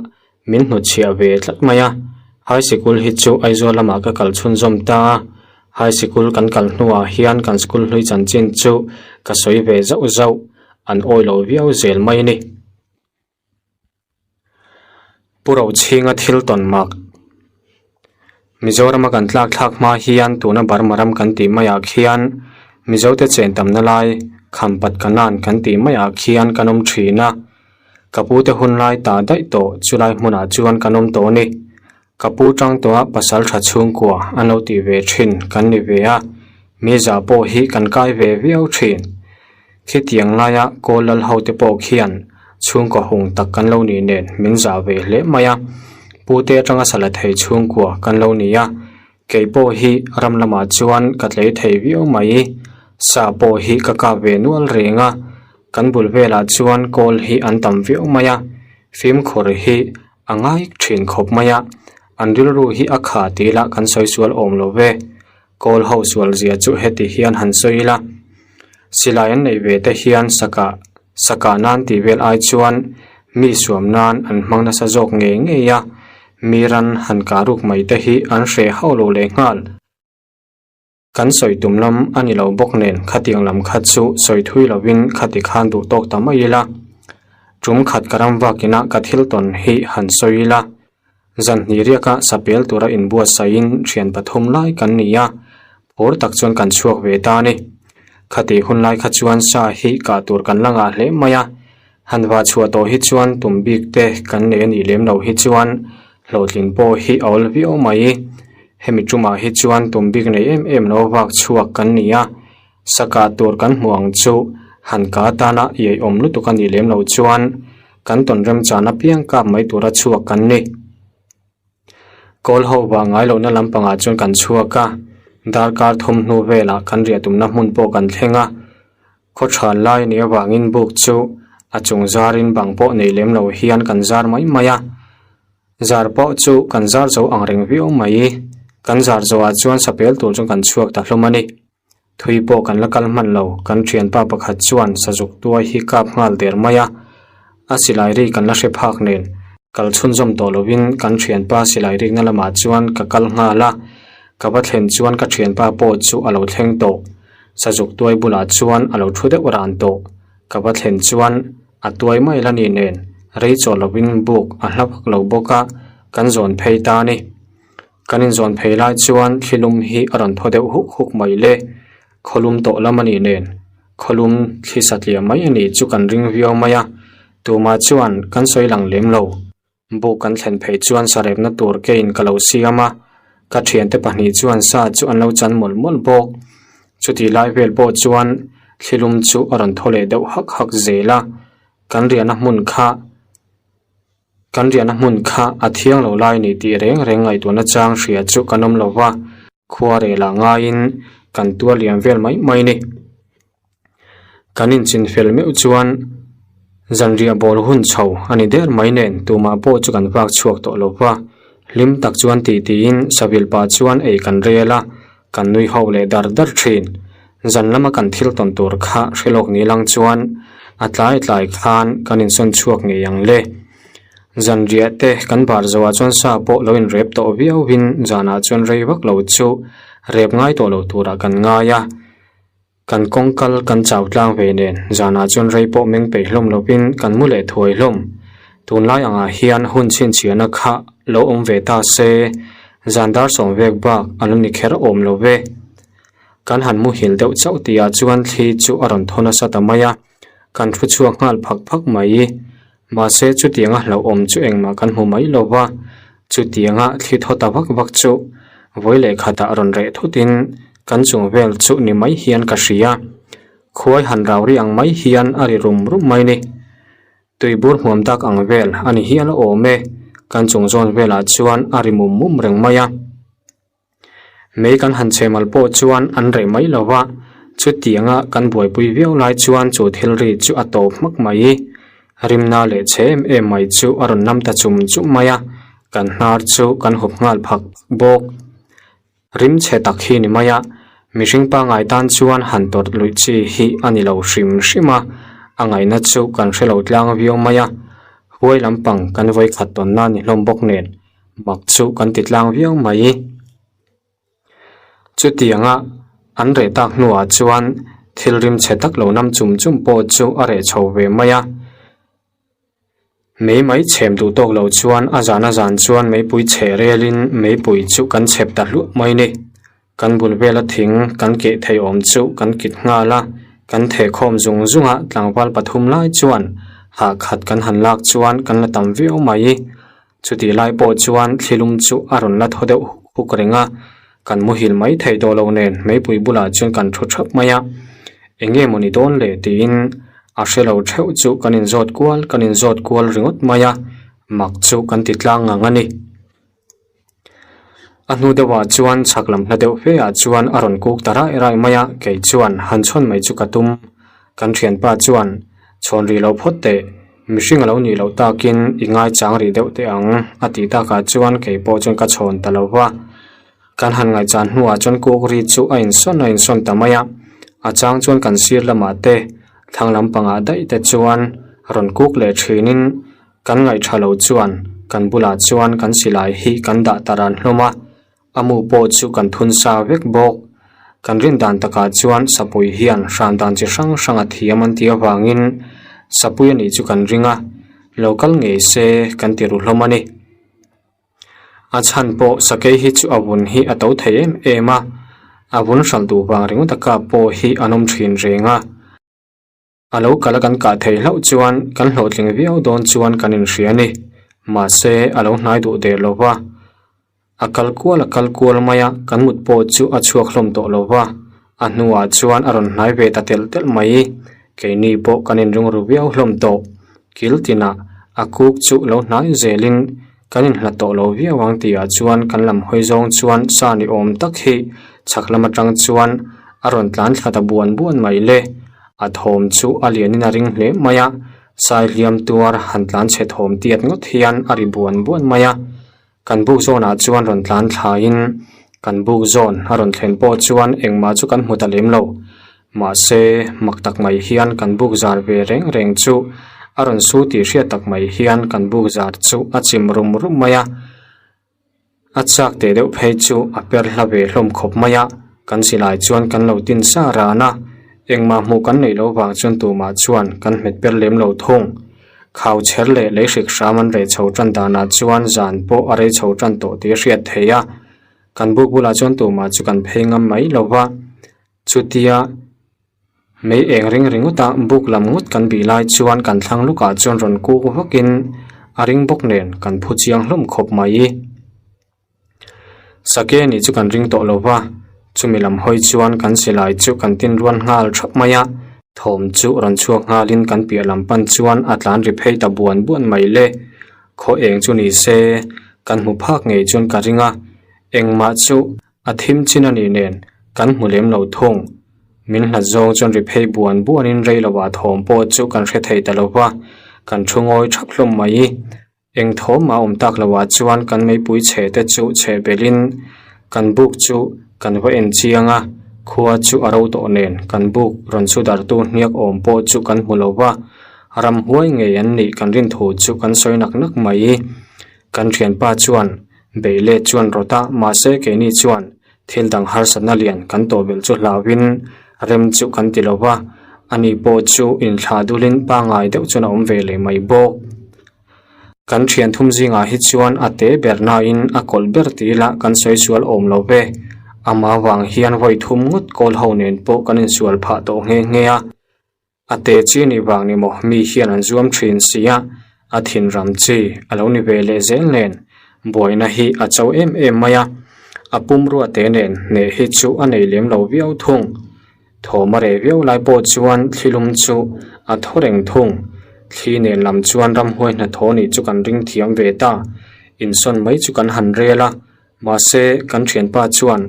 min hnutchhiah ve tlat mai a, high sikul hi chu Aizawl lamah ka kal chhunzawm ta a, high sikul kan kal hnuah hian kan school hlui chanchin chu ka sawi ve zauh zauh, an awi lo viau zel mai a ni. Pu Rochhinga thil tawn mak. Mizorama kan tlak thlak hma hian tuna Burma ram kan tih maiah khian Mizote chen tamna lai Khampat Kanan kan tih maiah khian kan awm thin a. Ka pute hun lai ta daih tawh chulai hmunah chuan kan awm tawh a ni. Ka pu tang tawha pasal tha chhungkua an lo tih ve thin kan ni ve a, mi zah pawh hi kan kai ve viau thin. Khitiang laia kawl lal ho te pawh khian chhungkaw hung tak kan lo nih nen min zah ve hle mai a, pute atanga sala thei chhungkua kan lo ni a, kei pawh hi ram lamah chuan ka tlei thei viau mai. Sa pawh hi ka kap ve nual reng a, kan bul velah chuan kawl hi an tam viau mai a, fimkhur hi A ngai thin khawp mai a, an rilru hi a kha tih lah kan sawi sual awm lo ve. Kawl ho sual zia chu heti hian han sawi ila, silai an neih ve te hian sakah sakah nan tih vel ai chuan mi suam nan an hmang nasa zawk ngei ngei a, mi ran han kah ruk mai te hi an hreh hauh lo lehnghal. Kan sawi tum lam a ni lo bawk nen khatiang lam kha chu sawi thui lovin khati khan duh tawk ta mai ila. Tum khat ka ram vakin a ka thil tawn hi han sawi ila. Zan hnih riaka sapel tura inbuatsaihin thian pathum lai kan ni a, phur tak chuan kan chhuak ve ta a ni. Khati hun lai kha chuan sa hi kah tur kan la ngah hle mai a, han vah chhuah tawh hi chuan tum bik te kan nei a nih lem loh hi chuan hlawhtlin pawh hi a awl viau mai. Hemi tumah hi chuan tum bik nei em em lo vak chhuak kan ni a, sa kah tur kan hmuh ang chu han ka atana iaiawm lutuk a nih lem loh chuan kan tawn remchan apiang kap mai tura chhuak kan ni. Kawl ho vah ngai lohna lampangah chuan kan chhuak a, darkar thum hnu velah kan riah tumna hmun pawh kan thleng a, khaw than lai nih avangin buk chu a chung zarin bang pawh nei lem lo hian kan zar mai mai a. Zar pawh chu kan zar zo ang reng viau mai. Kan zar zawhah chuan sapel tur chuan kan chhuak ta hlawm a ni. Thui pawh kan la kal hman lo, kan thianpa pakhat chuan sazuk tuai hi kap nghal der mai a. A silai ri kan la hre phak nen, kal chhunzawm tawh lovin kan thianpa silai rikna lamah chuan ka kal nghal a. Ka va thlen chuan ka thianpa pawh chu a lo thleng tawh. Sazuk tuai bulah chuan a lo thu deuh ran tawh. Ka va thlen chuan a tuai mai la ni nen, rei chawh lovin buk a hla vak lo bawk a, kan zawn phei ta a ni. Kan inzawn phei lai chuan thlilum hi a rawn thaw deuh huk huk mai le. Khawlum tawh lam a nih nen, khawlum thli satliah mai a nih chu kan ring viau mai a, tumah chuan kan sawi lang lem lo. Buk kan thlen phei chuan sarepna tur kein ka lo siam a, ka thiante pahnih chuan sa chu an lo chan mawlh mawlh bawk. Chutih lai vel pawh chuan thlilum chu a rawn thaw leh deuh hak hak zel a, kan riahna hmun kha Kan riahna hmun kha a thiang lo lai ni tih reng reng ngaihtuahna chang hria chu kan awm lo va, khua rel ah ngaiin kan tuar liam vel mai mai ni. Kan inchin fel meuh chuan zanriah bawl hun chho a ni der mai nen tumah pawh chu kan vak chhuak tawh lo va, hlim tak chuan tih tiin Savil pa chuan ei kan rel a, kan nui ho leh dar dar thin. Zan lama kan thil tawn tur kha hre lawk ni lang chuan a tlai tlai khan kan insawn chhuak ngei ang le. Zanriah te kan bar zoah chuan sa pawh lo inrep tawh viauin zanah chuan rei vak lo chu rep ngai tawh lo turah kan ngai a. Kan kawng kal kan chau tlang ve nen zanah chuan rei pawh meng peih hlawm lovin kan mu leh thuai hlawm. Tunlai angah hian hun chhinchhiahna kha lo awm ve ta se, zan dar sawm vek bak a lo ni kher awm lo ve. Kan han muhil deuh chauh tihah chuan thli chu a rawn thaw nasa ta mai a, kan thu chhuak nghal phak phak mai. Mahse chutianga hlauhawm chu engmah kan hmu mai lo va, chutianga thli thaw ta vak vak chu vawi leh khatah rawn reh thutin kan chung vel chu ni mai hian ka hria. Khuai han rau ri ang mai hian a ri rum rum mai ni. Tuibur hmuam tak ang vel a ni hial a awm e, kan chung zawn velah chuan a ri mum mum reng mai a. Mei kan han chhe mal pawh chuan an reh mai lo va, chutianga kan buaipui viau lai chuan chu thil ri chu a tawp hmak mai. Rimna leh chhe em em mai chu a rawn nam ta chum chum mai a, kan hnar chu kan hup nghal phak bawk. Rim chhe tak hi ni mai a, mihring pangngai tan chuan han tawrh luih chi hi a ni lo hrim hrim a, a ngaihna chu kan hre lo tlang viau mai a, huai lampang kan vawikhat tawnna ni hlawm bawk nen. Mak chu kan ti tlang viau mai. Chutianga an reh tak hnuah chuan thil rim chhe tak lo nam chum chum pawh chu a reh chho ve mai a. Mei mai chhem duh tawk lo chuan a zan a zan chuan meipui chhe relin meipui chu kan chhep ta hluah mai ni. Kan bul vela thing kan keh thei awm chu kan kit nghal a, kan theh khawm zung zung a, tlangval pathum lai chuan hah khat kan han lak chuan kan la tam viau mai. Chutih lai pawh chuan thlilum chu a rawn la thaw deuh huk huk reng a, kan muhil mai thei tawh lo nen meipui bulah chuan kan thu thap mai a, eng nge mawni dawn le tiin a hre lo theuh chu kan inzawt kual kan inzawt kual ringawt mai a, mak chu kan ti tlang ngang a ni. A hnu deuhah chuan chhak lam hla deuh fe ah chuan a rawn kuk ta rai rai mai a, kei chuan han chhawn mai chu ka tum. Kan thianpa chuan, Chhawn rih lo phawt teh, mihring a lo nih loh takin i ngaichang rih deuh teh ang, a tih takah chuan kei pawh chuan ka chhawn ta lo va. Kan han ngaihchan hnuah chuan kuk ri chu a insawn a insawn ta mai a, a chang chuan kan sir lamah te, thlang lampangah daih te chuan rawn kuk leh thinin, Kan ngaihṭha lo chuan kan bulah chuan kan silai hi kan dah ta ran hlawm a, a mu pawh chu kan thun sa vek bawk. Kan rin dan takah chuan sapui hian hran dan chi hrang hrang a thiam an tih avangin sapui a nih chu kan ring a, lo kal ngei se kan ti ru hlawm a ni. A chhan pawh sakei hi chu a vun hi a to thei em em a, a vun hralh duh vang ringawt a kap pawh hi an awm ṭhin reng a. A lo kal a kan kah theih hlauh chuan kan hlawhtling viau dawn chuan kan inhria a ni. Mahse, a lo hnai duh der lo va. A kal kual a kal kual mai a, kan mut pawh chu a chhuak hlawm tawh lo va. A hnuah chuan a rawn hnai ve ta telh telh mai. Keini pawh kan inring ru viau hlawm tawh. Kil tinah a kuk chu lo hnai zelin kan inhlat tawh lo viau ang tihah chuan kan lam hawi zawng chuan sa ni awm tak hi chhak lam atang chuan a rawn tlan thla ta buan buan mai le. A thawm chu a lianin a ring hle mai a, sai hliam tuar han tlan chhe thawm tiat ngawt hian a ri buan buan mai a. Kan buk zawnah chuan rawn tlan thlaiin kan buk zawn a rawn thlen pawh chuan engmah chu kan hmu ta lem lo. Mahse, mak tak mai hian kan buk zar ve reng reng chu a rawn su tih hriat tak mai hian kan buk zar chu a chim rum rum mai a. A chak teh deuh phei chu a per hla ve hlawm khawp mai a, kan silai chuan kan lo tin sa ran a, engmah hmuh kan neih loh vang chuan tumah chuan kan hmet per lem lo thung. Khau chher leh lei hrik hram an reh chho tan danah chuan zan pawh a rei chho tan tawh tih a hriat theih a, kan buk bulah chuan tumah chu kan phei ngam mai lo va, chutia. Mei eng ring ringawt a buk lam ngawt kan bih lai chuan kan thlang lukah chuan rawn kuk vakin a ring bawk nen kan phu chiang hlawm khawp mai. Sake nih chu kan ring tawh lo va, chumi lam hawi chuan kan silai chu kan tin rual nghal thap mai a, thawm chu rawn chhuak nghalin kan piah lam pan chuan a tlan ri phei ta buan buan mai le. Khaw eng chu ni se kan hmu phak ngei chuan ka ring a, engmah chu A thim chin a nih nen kan hmu lem lo thung. Min hlat zawng chuan ri phei buan buanin rei lovah thawm pawh chu kan hre thei ta lo va, kan thu ngawi thap hlawm mai. Eng thawm a awm tak lovah chuan kan meipui chhe te chu chhe belhin kan buk chu kan va en chiang a, khua chu a ro tawh nen kan buk rawn chu dartu hniak awm pawh chu kan hmu lo va, ramhuai ngei an nih kan rin thu chu kan sawi nak nak mai. Kan thianpa chuan Beih let chuan rawt a, mahse keini chuan thil dang harsatna lian kan tawh belh chu hlauhin rem chu kan ti lo va, ani pawh chu inthlah dulin pangngai deuh chuan a awm ve leh mai bawk. Kan thian thum zingah hi chuan a te ber nain a kawlh ber ti ila kan sawi sual awm lo ve, amah vang hian vawi thum ngawt kawl ho nen pawh kan insual phah tawh nghe nghe a. A te chi ni vang ni maw mi hian an zuam thin si a, a thinram chi a lo ni ve leh zel nen buaina hi a cho em em mai a, a pumrua te nen hneh hi chu a nei lem lo viau thung. Thawm a reh viau lai pawh chuan thlilum chu a thaw reng thung. Thli nen lam chuan ramhuai hnathawh nih chu kan ring thiam ve ta, insawn mai chu kan han rel a, Mahse, kan thianpa chuan,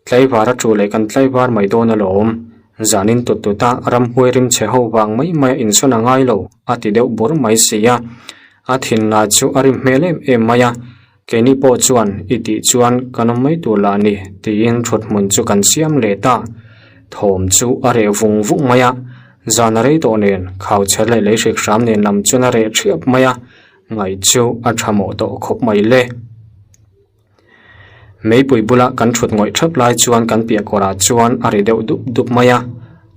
Tlaivar a tu leh kan tlaivar mai dawn alawm. Zanin tut tut a ramhuai rimchhe ho vang mai mai a insawn a ngai lo, a ti deuh bur mai si a. A thinla chu a rim hmel em em mai a, keini pawh chuan i tih chuan kan awm mai tur lah ni, tiin thut hmun chu kan siam leh ta. Thawm chu a reh vung vung mai a, zan a rei tawh nen, khauchher leh lei hrik hram nen lam chuan a reh thiap mai a, Ngaih chu a tha mawh tawh khawp mai le. Meipui bula kan thut ngawih thap lai chuan kan piah kawrah chuan a ri deuh dup dup mai a,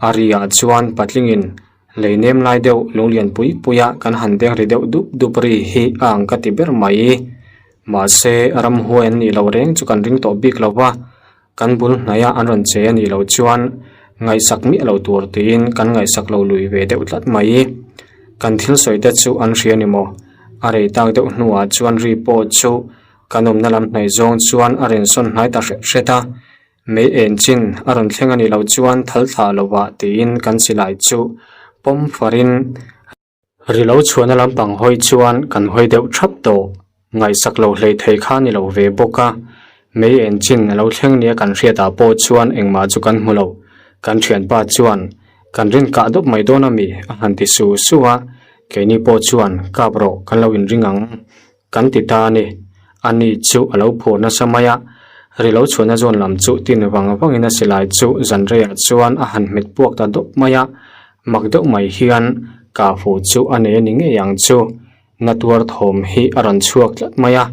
a ri ah chuan patlingin lei nem lai deuh lunglian pui pui a kan han deng ri deuh dup dup ri hi a ang ka ti ber mai. Mahse ramhuai an nih loh reng chu kan ring tawh bik lo va, kan bul hnaia an rawn che a nih loh chuan ngaihsak miah lo tur tiin kan ngaihsak lo lui ve deuh tlat mai. Kan thil sawi te chu an hria ni maw? A rei tak deuh hnuah chuan ri pawh chu kan awmna lam hnaih zawng chuan a rawn sawn hnai ta hret hret a, mei en chin a rawn thleng a nih loh chuan thal thlah lovah tiin kan silai chu pawm farin Ri lo chhuahna lampang hawi chuan kan hawi deuh thap tawh. Ngaihsak lo hlei thei kha ni lo ve bawk a. Mei en chin a lo thleng nia kan hriatah pawh chuan engmah chu kan hmu lo. Kan thianpa chuan, Kan rin kah dawp mai dawn a mi? a han ti su su a. Keini pawh chuan, Kap rawh, kan lo inring ang. Kan ti ta a ni. Ani chu a lo phur nasa mai a, ri lo chhuahna zawn lam chu tin vang vangin a silai chu zan reiah chuan a han hmet puak ta dawp mai a, mak deuh mai hian kahfu chu a nei a ni ngei ang chu. Na tuar thawm hi a rawn chhuak tlat mai a,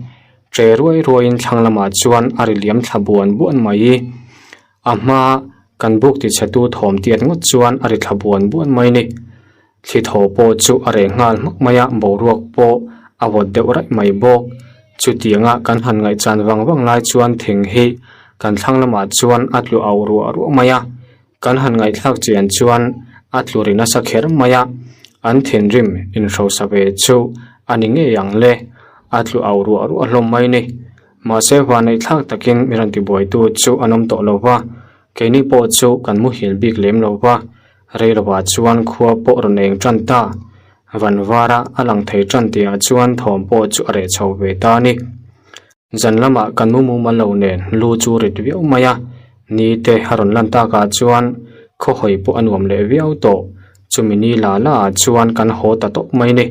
ṭe ruai ruaiin thlang lamah chuan a ri liam thla buan buan mai. A hma kan buk tichhetu thawm tiat ngawt chuan a ri thla buan buan mai ni. Thli thaw pawh chu a reh nghal hmak mai a, boruak pawh a vawt deuh raih mai bawk. Chutianga kan han ngaihchan vang vang lai chuan thing hi kan thlang lamah chuan a tlu auh ruah ruah mai a, kan han ngaihthlak chian chuan a tlu ri nasa kher mai a, an thinrim inhrosa ve chu a ni ngei ang le, a tlu auh ruah ruah hlawm mai ni. Mahse vaneihthlak takin mi rawn tibuaitu chu an awm tawh lo va, keini pawh chu kan muhil bik lem lo va, Rei lovah chuan khua pawh rawn eng tan ta. Van vara a lang thei tan tihah chuan thawm pawh chu a reh chho ve ta a ni. Zan lamah kan mu mumal lo nen lu chu rit viau mai a, ni te a rawn lan takah chuan khawhawi pawh a nuam leh viau tawh. Chumi ni la la ah chuan kan haw ta tawp mai ni.